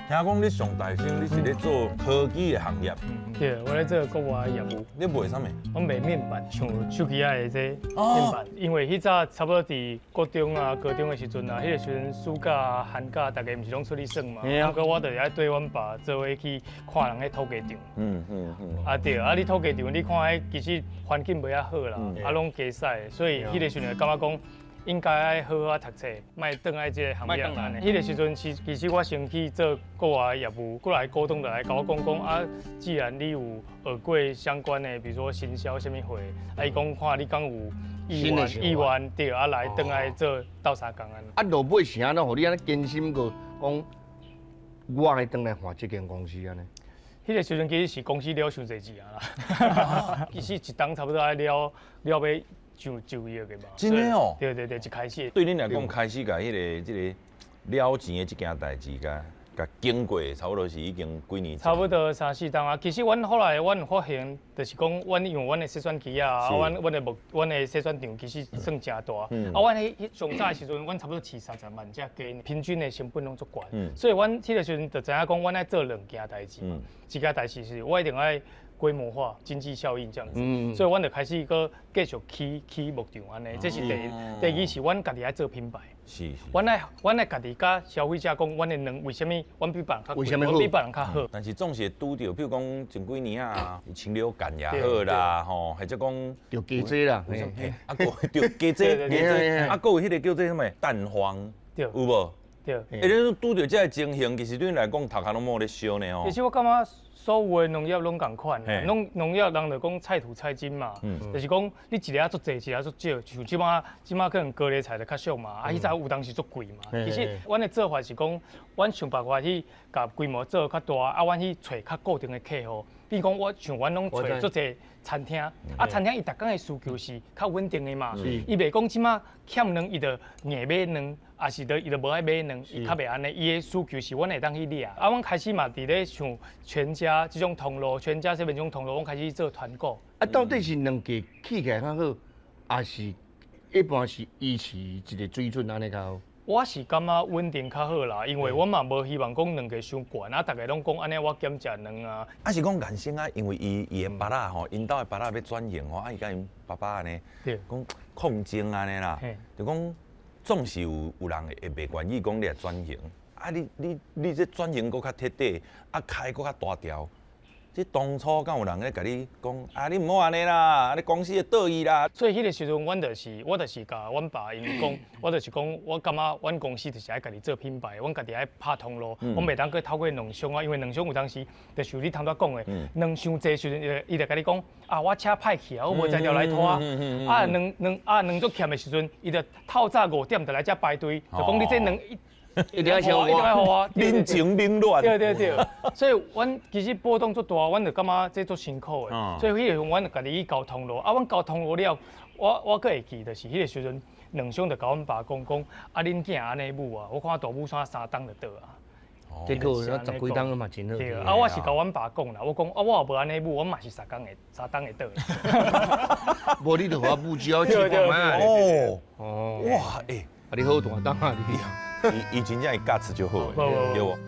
聽講你上大聲，你是咧做科技的行業？對，我咧做國外業務。你賣啥物？我賣面板，像手機仔的這面板。因為彼早差不多佇國中啊、高中的時陣啊，彼個時陣暑假啊、寒假，大家毋是攏出去耍嘛。啊，毋過我就是愛綴阮爸做伙去看人彼土雞場。啊對，啊你土雞場，你看彼其實環境袂遐好啦，啊攏雞屎，所以彼個時陣就感覺講。應該愛好好讀冊，莫轉來這個行業按呢。彼個時陣，其其實我先去做國外業務，過來股東就來共我講講啊，既然你有學過相關的，比如說行銷啥物貨，啊，伊講看你敢有意願，意願對，啊來轉來做鬥相共按呢。啊，落尾是按怎，予你按呢堅心閣講，我愛轉來換這間公司按呢？彼個時陣其實是公司了傷濟錢啊啦，其實一冬差不多愛了了欲上就業的嘛，真的哦，對對對，一開始對恁來講，開始共彼个這个了錢的這件代誌，共共經過，差不多是已經幾年。差不多三四冬啊。其實阮後來阮有發現，就是講阮因為阮的篩選機啊，阮阮的木，阮的篩選場其實算誠大。啊，阮彼彼上早的時陣，阮差不多飼30萬隻雞，平均的成本攏足懸。所以阮彼个時陣就知影講，阮愛做兩件代誌嘛。一件代誌是我一定愛。規模化、經濟效應這樣子，所以阮就開始閣繼續起起牧場按呢。這是第一，第二是阮家己愛做品牌。是。阮愛阮愛家己佮消費者講，阮的卵為啥物阮比別人較貴，阮比別人較好。但是總是會拄著，比如講前幾年啊，清流感也好啦，吼，或者講著雞精啦，啊，閣著雞精，雞精，啊，閣有彼个叫做啥物蛋黃，有無？對。欸，你拄著這个情形，其實對恁來講，頭殼攏無咧燒呢吼。其實我感覺所有的農業攏仝款，農農業人就講菜土菜金嘛，就是講你一粒足濟，一粒足少。像這馬這馬可能高麗菜就較俗嘛，啊，彼早有當時足貴嘛。其實阮的做法是講，阮想辦法去共規模做較大，啊，阮去揣較固定的客戶。比如講，我像阮攏揣足濟餐廳，啊，餐廳伊逐工的需求是較穩定的嘛，伊袂講這馬欠卵，伊就硬買卵。啊是著伊就無愛買卵，伊較袂按呢。伊的需求是阮會當去掠。啊，阮開始嘛佇咧像全家這種通路，全家這邊這種通路，阮開始做團購。啊，到底是卵價起起來較好，抑是一般是維持一個水準按呢較好？我是感覺穩定較好啦，因為我嘛無希望講卵價傷懸，啊，逐家攏講按呢，我減食卵啊。啊是講原先啊，因為伊伊的爸仔吼，𪜶兜的爸仔欲轉型吼，啊伊佮𪜶爸爸按呢，講抗爭按呢啦，就講。總是有有人會袂願意講你來轉型，啊你你你這轉型閣較徹底，啊開閣較大條，這當初敢有人咧共你講啊？你毋好按呢啦，啊你公司會倒去啦。所以彼个時陣，阮就是，我就是共阮爸𪜶講，我就是講，我感覺阮公司就是愛家己做品牌，阮家己愛拍通路，阮袂當閣透過兩商啊，因為兩商有當時就是你頭拄仔講的，卵傷濟時陣，伊就共你講啊，我車歹去啊，我無材料來拖啊，啊卵卵啊卵足欠的時陣，伊就透早5點就來遮排隊，就講你這卵。一定愛予我，人情冷暖。對對對，所以阮其實波動足大，阮就感覺這足辛苦的。所以彼個時陣，阮就家己去交通路。啊，阮交通路了，我閣會記，就是彼個時陣，兩商就共阮爸講講，啊，恁囝按呢舞啊，我看大武山3冬就倒啊。結果十幾冬嘛真好。對啊，我是共阮爸講啦，我講啊，我若無按呢舞，我嘛是3工會3冬會倒。無你就予我舞少試看覓。哦哦，哇欸，啊你好大膽啊你！伊真正會教詞就好，對無？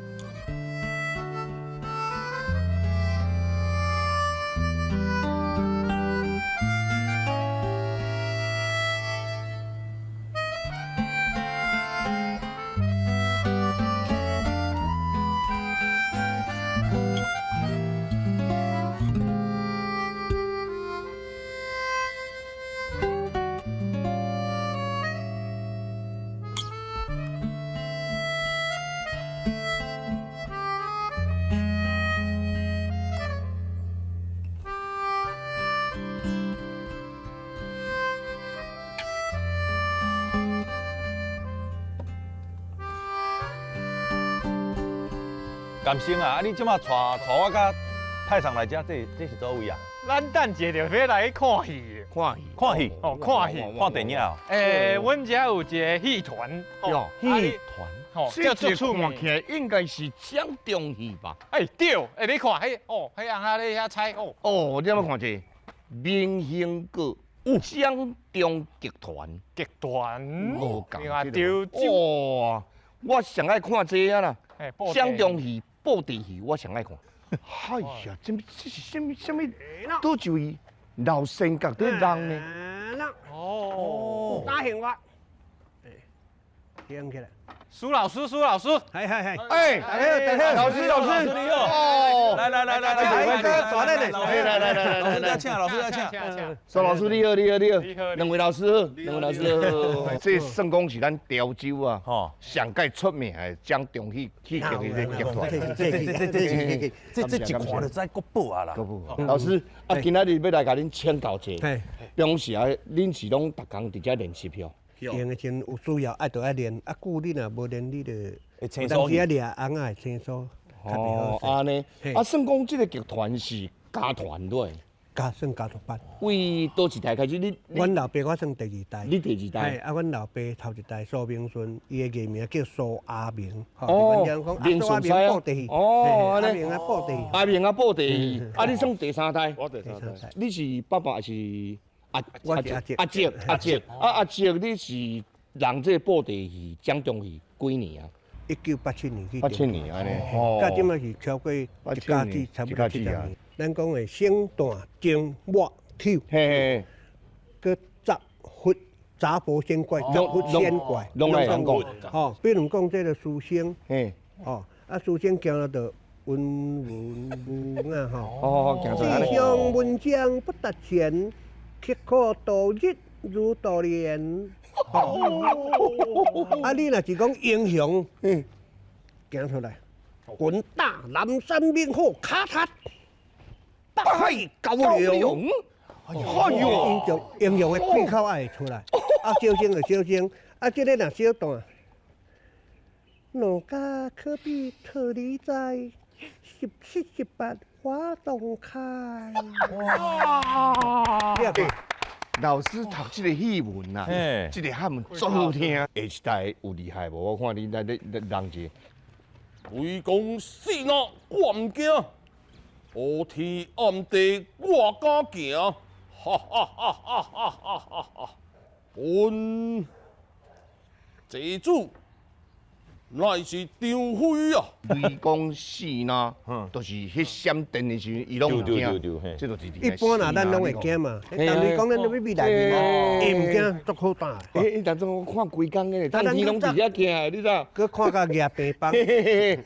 甘生啊！啊，你這馬帶我佮太上來遮，這是佗位啊？咱等一下就欲來看戲，看戲，看戲，哦，看戲，看電影。欸，阮遮有一個戲團，戲團，吼，這這看起來應該是蔣中戲吧？欸，對，欸，你看，彼哦，彼翁仔咧遐猜哦。哦，你有無看這？明星閣蔣中劇團，劇團，無共，對，哇，我上愛看這啊啦，蔣中戲。布袋戲我上愛看。哎呀，這這是啥物啥物？佗一位老仙角佇人呢？哦，打醒我，醒起來。蘇老師，蘇老師，係係係。哎，大家好，老師，老師，你好。來來來來來，來來來來來，老師要請，老師要請。蘇老師你好，你好，你好。兩位老師好，兩位老師好。這算講是咱潮州啊，上蓋出名的蔣中戲戲劇的劇團。這一看就知國寶啊啦。國寶。老師，啊，今仔日欲來共恁請教一下，平時啊，恁是攏逐工佇遮練習喲？練的時陣有需要愛就愛練，啊久你若無練，你就有當時啊掠翁仔會生疏，較袂好勢。哦，按呢，啊算講這个劇團是家團對？家算家族班。為佗一代開始？你阮老爸我算第二代。你第二代？啊，阮老爸頭一代蘇明順，伊的藝名叫蘇阿明。哦，明順師啊。哦，阿明啊，布袋戲。阿明啊，布袋戲。啊，你算第三代？我第三代。你是爸爸還是？阿我是阿叔，阿叔，阿叔，啊阿叔，你是人這布袋戲、蔣中戲幾年啊？1987年去。87年按呢，到這擺是超過一甲子，差不多70年。咱講的生旦淨末丑，嘿，閣雜佛雜佛仙怪，雜佛仙怪，攏愛講。吼，比如講這個書生，嘿，吼，啊書生行了就溫文儒雅吼。哦，行出來。志向文章不達前。刻苦度日如度年。啊，你若是講英雄，行出來，滾大南山猛虎卡塔，北海高龍。哎呦，英雄的氣口愛會出來。啊，小生就小生，啊，這个若小段，農家可比特里在，17、18花东开。哇！老师读这个戏文啊，这个汉文足好听。下一代有厉害无？我看你来咧人一个。为公死那我毋惊，乌天暗地我敢行。哈哈哈哈哈哈哈！本济主乃是张飞啊！雷公死呐，就是彼闪电的时阵，伊拢有惊。这就是一般啦，咱拢会惊嘛。但雷公咱都欲避内面嘛，伊毋惊，足好胆。欸，当阵我看规工的，当天拢伫遐徛，你知？阁看甲举病房，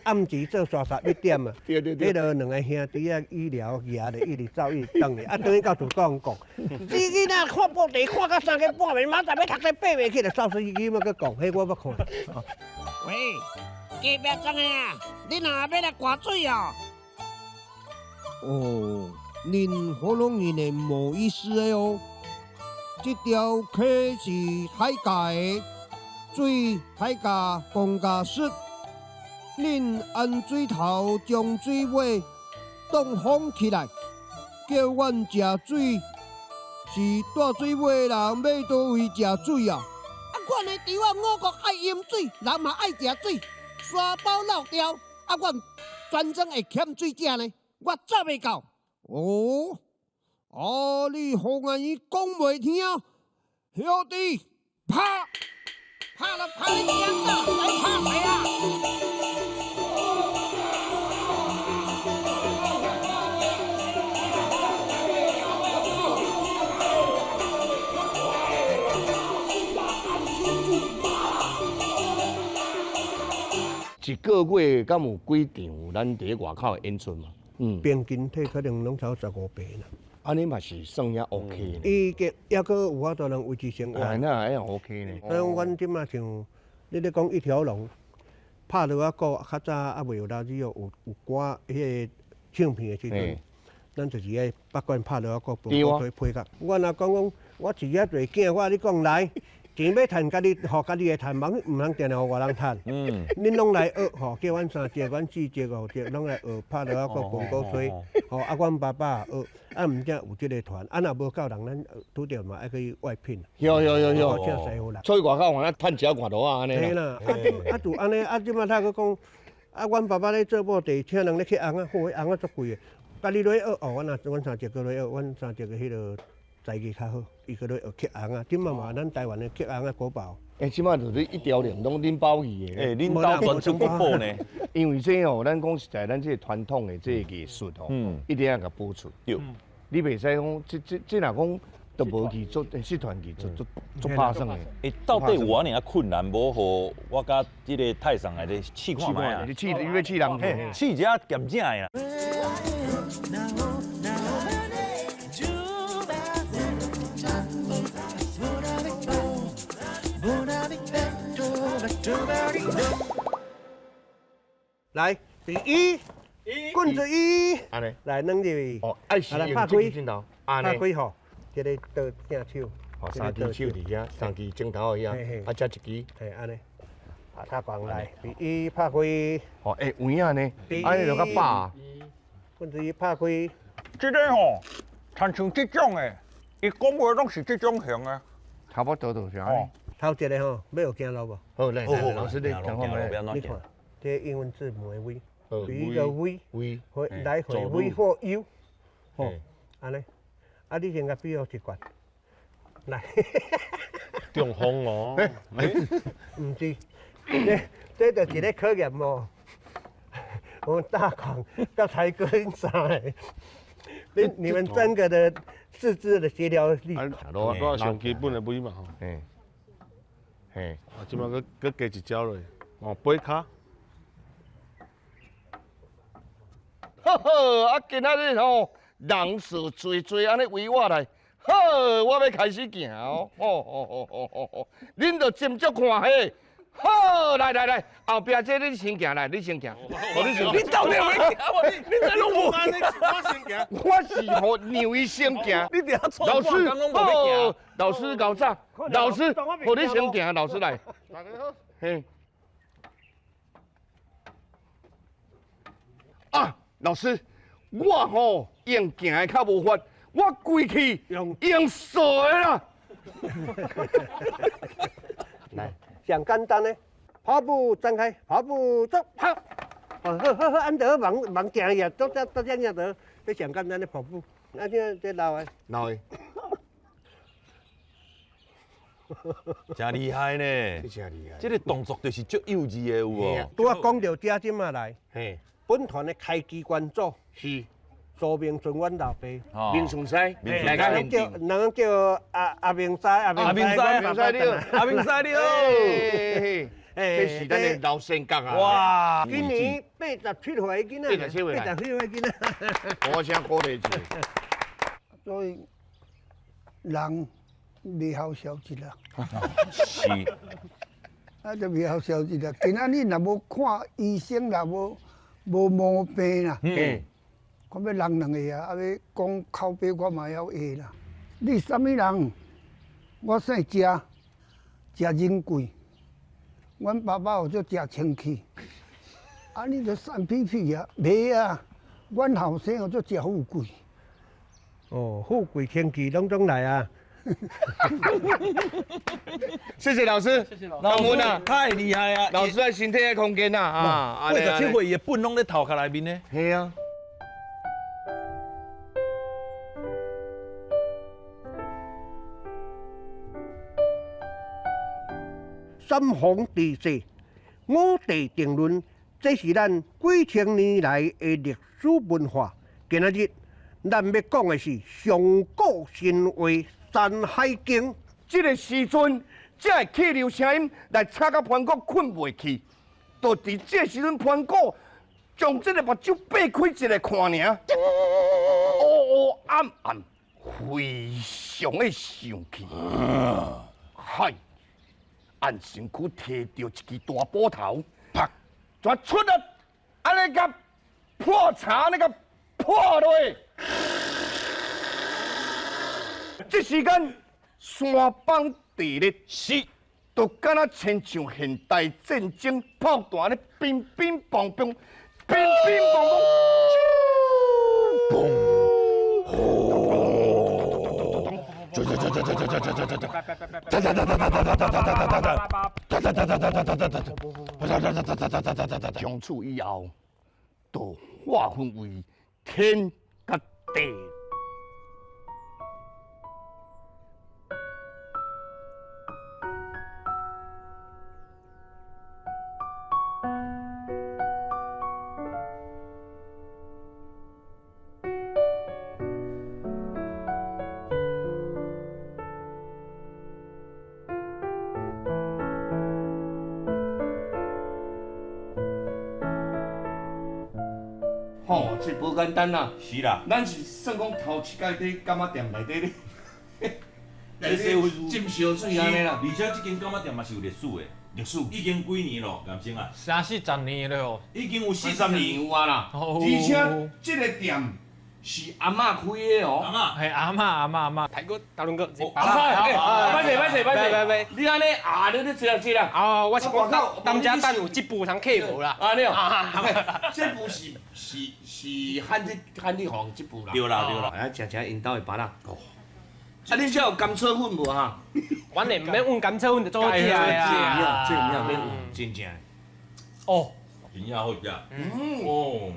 暗时做刷刷一点啊。对对对。彼落两个兄弟仔医疗举咧，一直走一直转咧，啊，转去到厝讲讲，这囡仔看报地看到三更半暝，明仔载欲读册爬袂起来，扫司机嘛阁讲，彼我捌看。喂，隔壁庄的啊，你若欲来灌水哦？哦，恁喉咙音的无意思的哦。这条溪是海峡的，水海峡讲甲湿，恁按水头将水尾挡封起来，叫阮食水。是住水尾的人欲佗位食水啊？阮的猪仔五谷爱饮水，人嘛爱食水，沙包漏掉，啊，阮全庄会欠水食呢，我做袂到。哦，啊，你方言语讲袂听，兄弟，拍，拍了拍你娘的，谁怕谁啊？一个月敢有几场咱伫外口的演出嘛？嗯，平均体可能拢超15平啦。按呢嘛是算也 OK 呢。伊个犹阁有法度通维持生活。哎，那会 OK 呢。所以阮这马像你咧讲一条龙，拍落仔鼓较早犹未有垃圾哦，有歌彼个唱片的时阵，咱就是爱不管拍落仔鼓，盘鼓吹配合。我若讲讲，我饲遐济囝，我你讲来。钱欲趁，家己吼，家己会趁，毋通定定予外人趁。嗯，恁拢来学吼，叫阮三只、阮四只、五只，拢来学拍锣仔鼓、盘鼓吹。吼，啊，阮爸爸学，啊，毋才有这个团。啊，若无够人，咱拄著嘛爱去外聘。有有有有，请师傅来。所以外口换咱趁一寡偌仔按呢。嘿啦，啊就按呢，啊这马他阁讲，啊，阮爸爸咧做布袋，请人咧去红仔，好，红仔足贵的。家己落去学，哦，阮若阮三只阁落去学，阮三只个彼落。才艺较好，伊阁咧学刻红仔，这马嘛咱台湾的刻红仔国宝。欸，这马就是一条龙拢恁包去的。欸，恁兜传出国宝呢？因为这吼，咱讲实在，咱这个传统的这个艺术吼，一定要共保存。对。你袂使讲，这若讲都无去做失传去，做做做拍算的。欸，到底有按呢仔困难无？予我佮这个泰桑来咧试看觅啊？你试，你欲试人？试一下咸正的啦。来，第一，棍子一，来两入去，哦，爱是用这支镜头，拍开吼，这个倒正手，哦，三支手伫遐，三支镜头伫遐，啊，这一支，嘿，按呢，啊，打光来，第一拍开，哦，欸，有影呢，按呢就较饱。棍子一拍开，这个吼，亲像这种的，伊讲话拢是这种型的，差不多就是按呢。头一个吼，欲学走路无？好，来，来，老师你讲看觅。你看，这英文字母的 V，比一个 V，来回 V 或 U，吼，按呢，啊，你先共比好一罐，来，中风哦，毋是，这就是咧考验哦。我们大广佮才哥𪜶三个，你们三个的四肢的协调力，我上基本的 V 嘛吼。嘿，啊，这马阁阁加一招落，哦，背跤。呵呵，啊，今仔日吼人数济济，按呢围我来，好，我欲开始行哦，吼吼吼吼吼吼，恁就斟酌看嘿。好，来来来，后壁这你先行来，你先行。你到底有欲行无？你这拢无。我先行。我是吼让伊先行。你伫遐老师，好，老师𠢕早，老师，予你先行，老师来。大家好。嘿。啊，老师，我吼用行的较无法，我规气用踅的啦。来。上简单的，跑步展开，跑步走，跑，好好好，按得忙忙行去啊，做这做这样得，这上简单的跑步，啊这这老的，老的，真厉害呢！真厉害。这个动作就是足幼稚的，有无？拄仔讲到这这马来，嘿，本团的开机关组是苏明顺，阮老爸。明顺西，来甲人叫人叫阿明西，阿明西，阿明西你好，阿明西你好。这是咱的老先觉啊！哇，今年87岁囡仔，87岁，87岁囡仔，我先鼓励一下。所以人袂晓消极啦。是。啊，就袂晓消极啦。今仔日若无看医生，若无毛病啦，看欲人两个啊，啊欲讲口碑我嘛晓会啦。你啥物人？我姓谢，谢仁贵。阮爸爸有做食清气，啊！你著散屁屁啊，袂啊！阮后生有做食富贵。哦，富贵清气拢总来啊！谢谢老师，谢谢老师，感恩啊，太厉害啊！老师在身体的空间啊，啊，87岁伊的笨拢咧头壳内面呢。系啊。三皇治世，五帝定伦，这是咱几千年来的历史文化。今仔日咱欲讲的是上古神话《山海经》。这个时阵，这个气流声音来吵甲盘古困袂去，就伫这个时阵，盘古将这个目睭擘开一个看尔，乌乌暗暗，非常的生气。嗨！按身躯提著一支大斧头，啪，全出了，按呢共破柴，那个破落。这时间山崩地裂，是，就敢若亲像现代战争炮弹咧，乒乒乓乓，乒乒乓乓，嘣！从此以后，就划分为天佮地。吼，这无简单啦。是啦。咱是算讲头一届伫柑仔店内底咧，内底浸烧水按呢啦。而且这间柑仔店嘛是有历史的，历史已经几年咯，颜生啊？三四十年了。已经有40年有啊啦。而且这个店是阿嬷开的哦。阿嬷，嘿，阿嬷，阿嬷，阿嬷。泰国大伦哥，歹势，歹势，歹势。拜拜。你按呢啊，你咧坐啊坐啦。哦，我是讲当家等有这步通客无啦。啊，你哦。这步是汉你行这步啦。对啦对啦。啊，食食𪜶兜的芭乐。哦。啊，恁遮有甘草粉无哈？阮的毋免问甘草粉就做好食啊。这有影免问，真正。哦。真正好食。嗯。哦。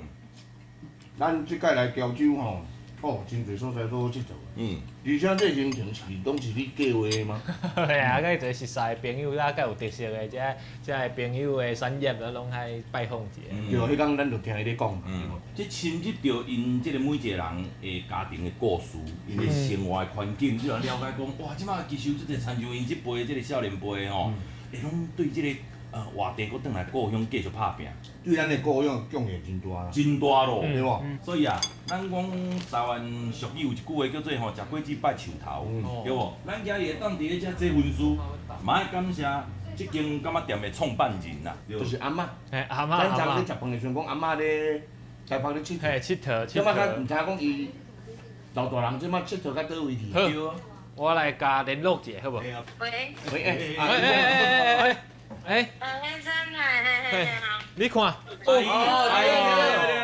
咱这届来潮州吼，哦，真济所在都好𨑨迌。嗯。而且这行程是拢是你计划的吗？嘿啊，佮一个熟识的朋友啦，较有特色的，这个朋友的产业，拢爱拜访一下。对，彼工咱就听伊咧讲。嗯。这深入著𪜶这个每一个人的家庭的故事，𪜶的生活的环境，你就了解讲，哇，这摆其实这个亲像𪜶这辈这个少年辈吼，会拢对这个活地阁转来故乡继续拍拼。对咱的故乡贡献真大啦。真大咯，对无？所以啊，咱讲台湾俗语有一句话叫做吼，食果子拜树头，对无？咱今日会当伫咧遮做分数，嘛爱感谢这间柑仔店的创办人啦，就是阿嬷。嘿，阿嬷。咱昨咧食饭的时阵讲阿嬷咧台北咧𨑨迌。嘿，𨑨迌。这摆较毋知讲伊老大人这摆𨑨迌到佗位去？好，我来共联络一下，好无？喂。喂。喂。哎。哎，先生，嘿，好。你看，哦，对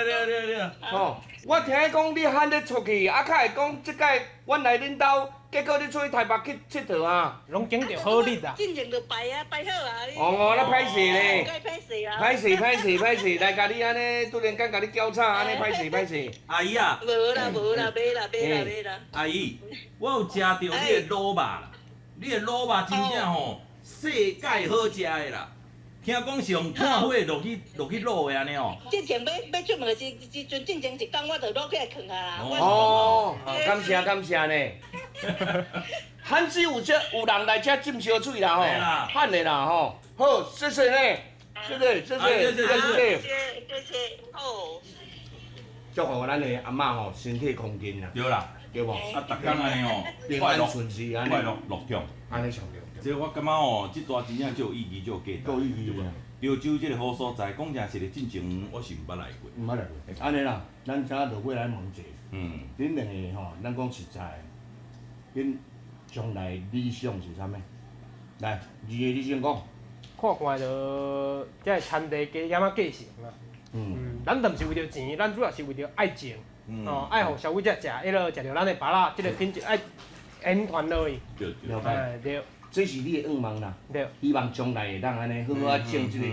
对对对，哦，我听讲你喊你出去，啊，较会讲这届阮来恁兜，结果你出去台北去𨑨迌啊？拢拣著好日啊。进前就拜啊，拜好啊。哦，那歹势咧。歹势啊。歹势歹势歹势，来共你按呢，突然间共你搅吵，按呢歹势歹势。阿姨啊。无啦无啦，袂啦袂啦袂啦。阿姨，我有食著你的卤肉啦。你的卤肉真正吼，世界好食的啦。聽講是用炭火落去落去滷的按呢哦。之前欲出門的時陣，進前一工我就滷起來囥啊。哦，感謝感謝呢。罕只有這有人來這斟燒水啦吼，罕的啦吼。好，謝謝呢，謝謝謝謝謝謝謝謝，好。祝福咱的阿嬤吼，身體康健啦。對啦，對無？啊，逐工按呢吼，平安順遂按呢，快樂樂享，按呢上對。這我感覺哦，這逝真正足有意義，足有價值。有意義對。潮州這個好所在，講誠實的，進前我是毋捌來過。毋捌來過。按呢啦，咱遮落尾來問一下。嗯。恁兩个吼，咱講實在的，恁將來理想是啥物？來，二个你先講。看看著這个田地加減仔繼承啦。嗯。咱就毋是為著錢，咱主要是為著愛種，哦，愛予消費者食，彼个食著咱的芭樂，這个品質愛延傳落去。對對。了解。對。這是你的願望啦。對。希望將來會當按呢好好啊種這個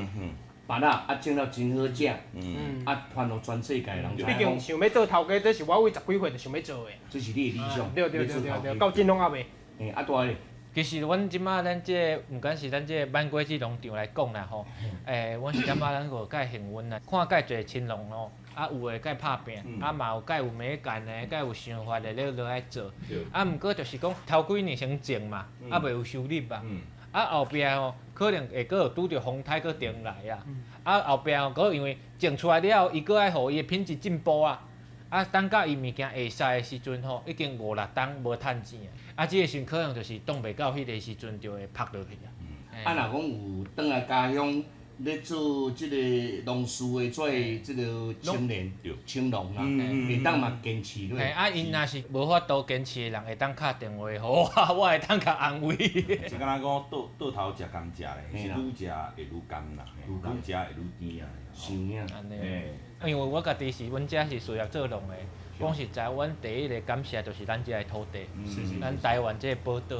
芭樂，啊種了真好食，啊傳予全世界人知影。畢竟想欲做頭家，這是我為十幾歲就想欲做的。這是你的理想。對對對對對，到今攏猶未。欸，啊大个。其實阮這馬咱這個，毋管是咱這個萬果子農場來講啦吼，阮是感覺咱閣較幸運啦，看蓋濟青農吼，啊有的蓋拍拚，啊嘛有蓋有美感的，蓋有想法的咧落來做，啊毋過就是講頭幾年先種嘛，啊袂有收入啊，啊後壁吼可能會閣有拄著風颱閣重來啊，啊後壁吼閣因為種出來了後，伊閣愛予伊的品質進步啊。啊，等到伊物件會使的時陣吼，已經5、6冬無趁錢啊！啊，這個時陣可能就是擋袂到彼個時陣就會曝落去啊。啊，若講有轉來家鄉咧做這個農事的，做這個青年、青農啦，會當嘛堅持落。嘿，啊，𪜶若是無法度堅持的人，會當敲電話予我，我會當共安慰。這敢若講倒倒頭食甘蔗咧，是愈食會愈甘啦，愈食會愈甜啊。是影。按呢。因為我家己是阮遮是事業做農的，講實在，阮第一个感謝就是咱這个土地，咱台灣這个寶島。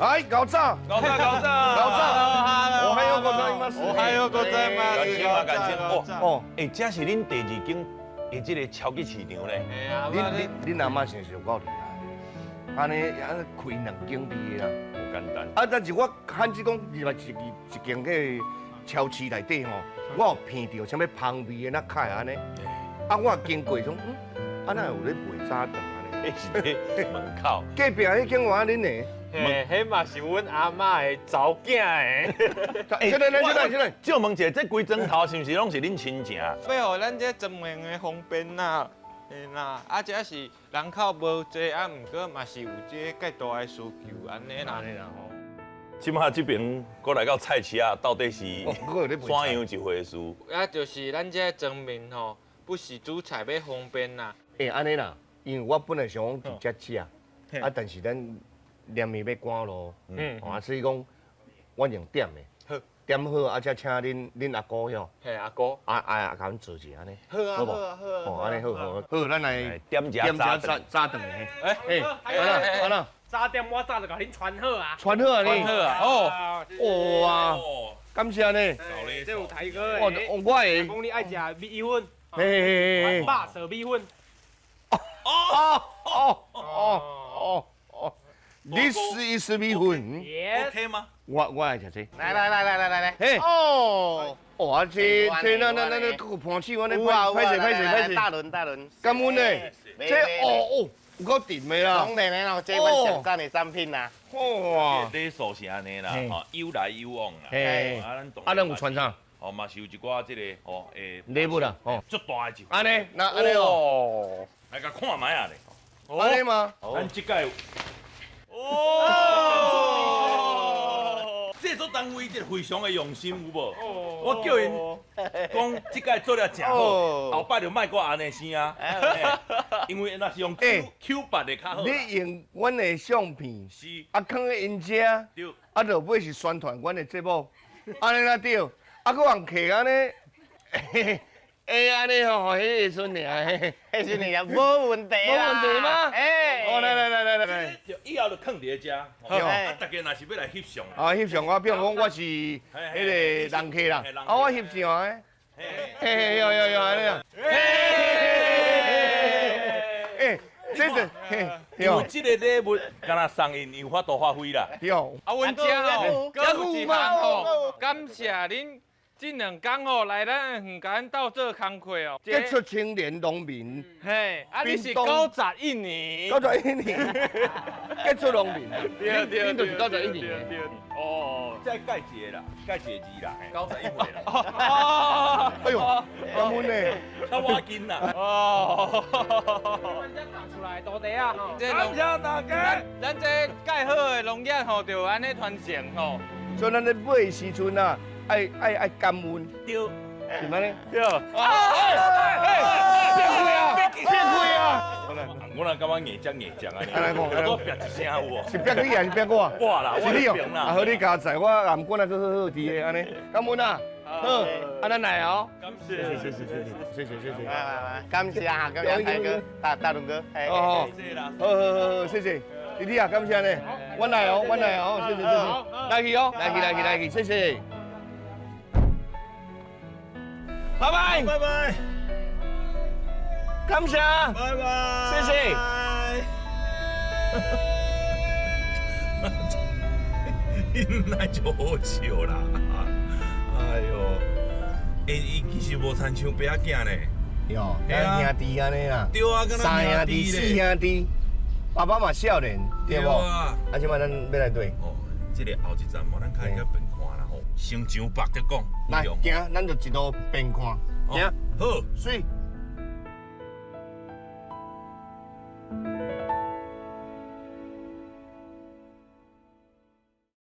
哎，搞炸！搞炸！搞炸！搞炸！おはようございます。おはようございます。感情啊，感情哦！哎，這是恁第二間的這個超級市場咧。恁阿嬤真是有夠厲害，按呢按呢開兩間店啦，無簡單。啊，但是我罕只講入來一間彼個超市內底吼，我有闻著啥物香味的那較會按呢。啊，我經過講，啊，哪有咧賣早頓按呢？彼是佇門口。隔壁彼間我恁的。嘿，彼嘛是阮阿嬤的查某囝的。欸，來來來來，借問一下，這規磚頭是毋是攏是恁親情？欲予咱這莊園的方便啦，嘿啦，啊這是人口無濟，啊毋過嘛是有這個較大的需求按呢啦。這馬這爿閣來到菜市仔，到底是怎樣一回事？啊，就是咱這莊民吼，不時煮菜欲方便啦。欸，按呢啦，因為我本來想講佇遮食，啊，但是咱。連暝欲趕路，啊，所以講，阮用點的，點好啊，才請恁阿姑遐。嘿，阿姑。啊啊，共阮做一下按呢。好啊，好啊，好啊。哦，按呢好好好，咱來點一下早早頓的。欸欸，按怎？早點我早就共恁傳好啊。傳好啊你。傳好啊，哦。哇，感謝呢。這有台哥的。我會。講你愛食米粉。嘿嘿嘿。肉臊米粉。哦哦哦哦。你是一絲米粉，OK 嗎？我愛食這個。來來來來來來來，嘿哦，哦啊這這那那那那閣有盤手按呢，歹勢歹勢歹勢。大輪大輪。感恩呢，這哦哦有夠甜的啦。當然的啦，這阮上讚的產品啦。哇，禮數是按呢啦，吼有來有往啦。嘿，啊咱啊咱有傳啥？哦嘛是有一寡這個哦欸禮物啦，哦，足大的一按呢，那按呢哦，來共看覓仔咧。按呢嗎？咱這屆哦，製作單位這非常的用心，有無？我叫𪜶講這屆做了誠好，後擺就莫閣按呢聲啊，因為若是用 Q 版的較好。你用阮的相片，是啊，囥咧𪜶遮，對，啊，就尾是宣傳阮的節目，按呢才對，啊，閣人客按呢，欸，按呢吼，彼個時陣爾，彼時陣爾無問題啦，無問題嗎？欸，哦，來來來來來來，以後就囥佇咧遮，啊，大家若是欲來翕相，啊，翕相我，比如講我是彼個人客啦，啊，我翕相的，嘿嘿，有有有，按呢啊，欸，這個，嘿，因為這個禮物，敢若送𪜶有法度發揮啦。對。啊，阮遮吼，閣有一項吼，感謝恁這兩工吼來咱園甲咱鬥做工課哦。傑出青年農民。嘿，啊，你是91年。91年，傑出農民。對對對，恁就是91年。對。哦，再蓋一個啦，蓋一個字啦，91歲啦。哦。哎呦，感恩呢。較我緊啦。哦。出來多謝啊！感謝大家。咱這蓋好的農業吼，就按呢傳承吼。所以咱咧買的時陣啊，愛愛愛感恩。對，是按呢？對。變開啊！變開啊！我若感覺硬接硬接啊！按呢講，我煏一聲有無？是煏你還是煏我？我啦，是你哦。啊好，你加載我，也毋管啊，閣好好佇的按呢。感恩啊！好，按咱來哦。感謝，謝謝謝謝謝謝謝謝。來來來，感謝啊，感謝大哥，大大龍哥。哦，好好好，謝謝。弟弟啊，感謝呢，我來哦，我來哦，謝謝謝謝，來去哦，來去來去來去，謝謝。拜拜，拜拜，感謝，拜拜，謝謝。那就好笑啦！哎呦，欸，伊其實無親像爸仔囝呢。喲，兄弟按呢啦。對啊，三兄弟、四兄弟，爸爸嘛少年，對無？啊，這擺咱欲來佗？哦，這個後一站嘛，咱較會較變看啦吼。先上北再講。來，行，咱就一路變看。行，好，媠。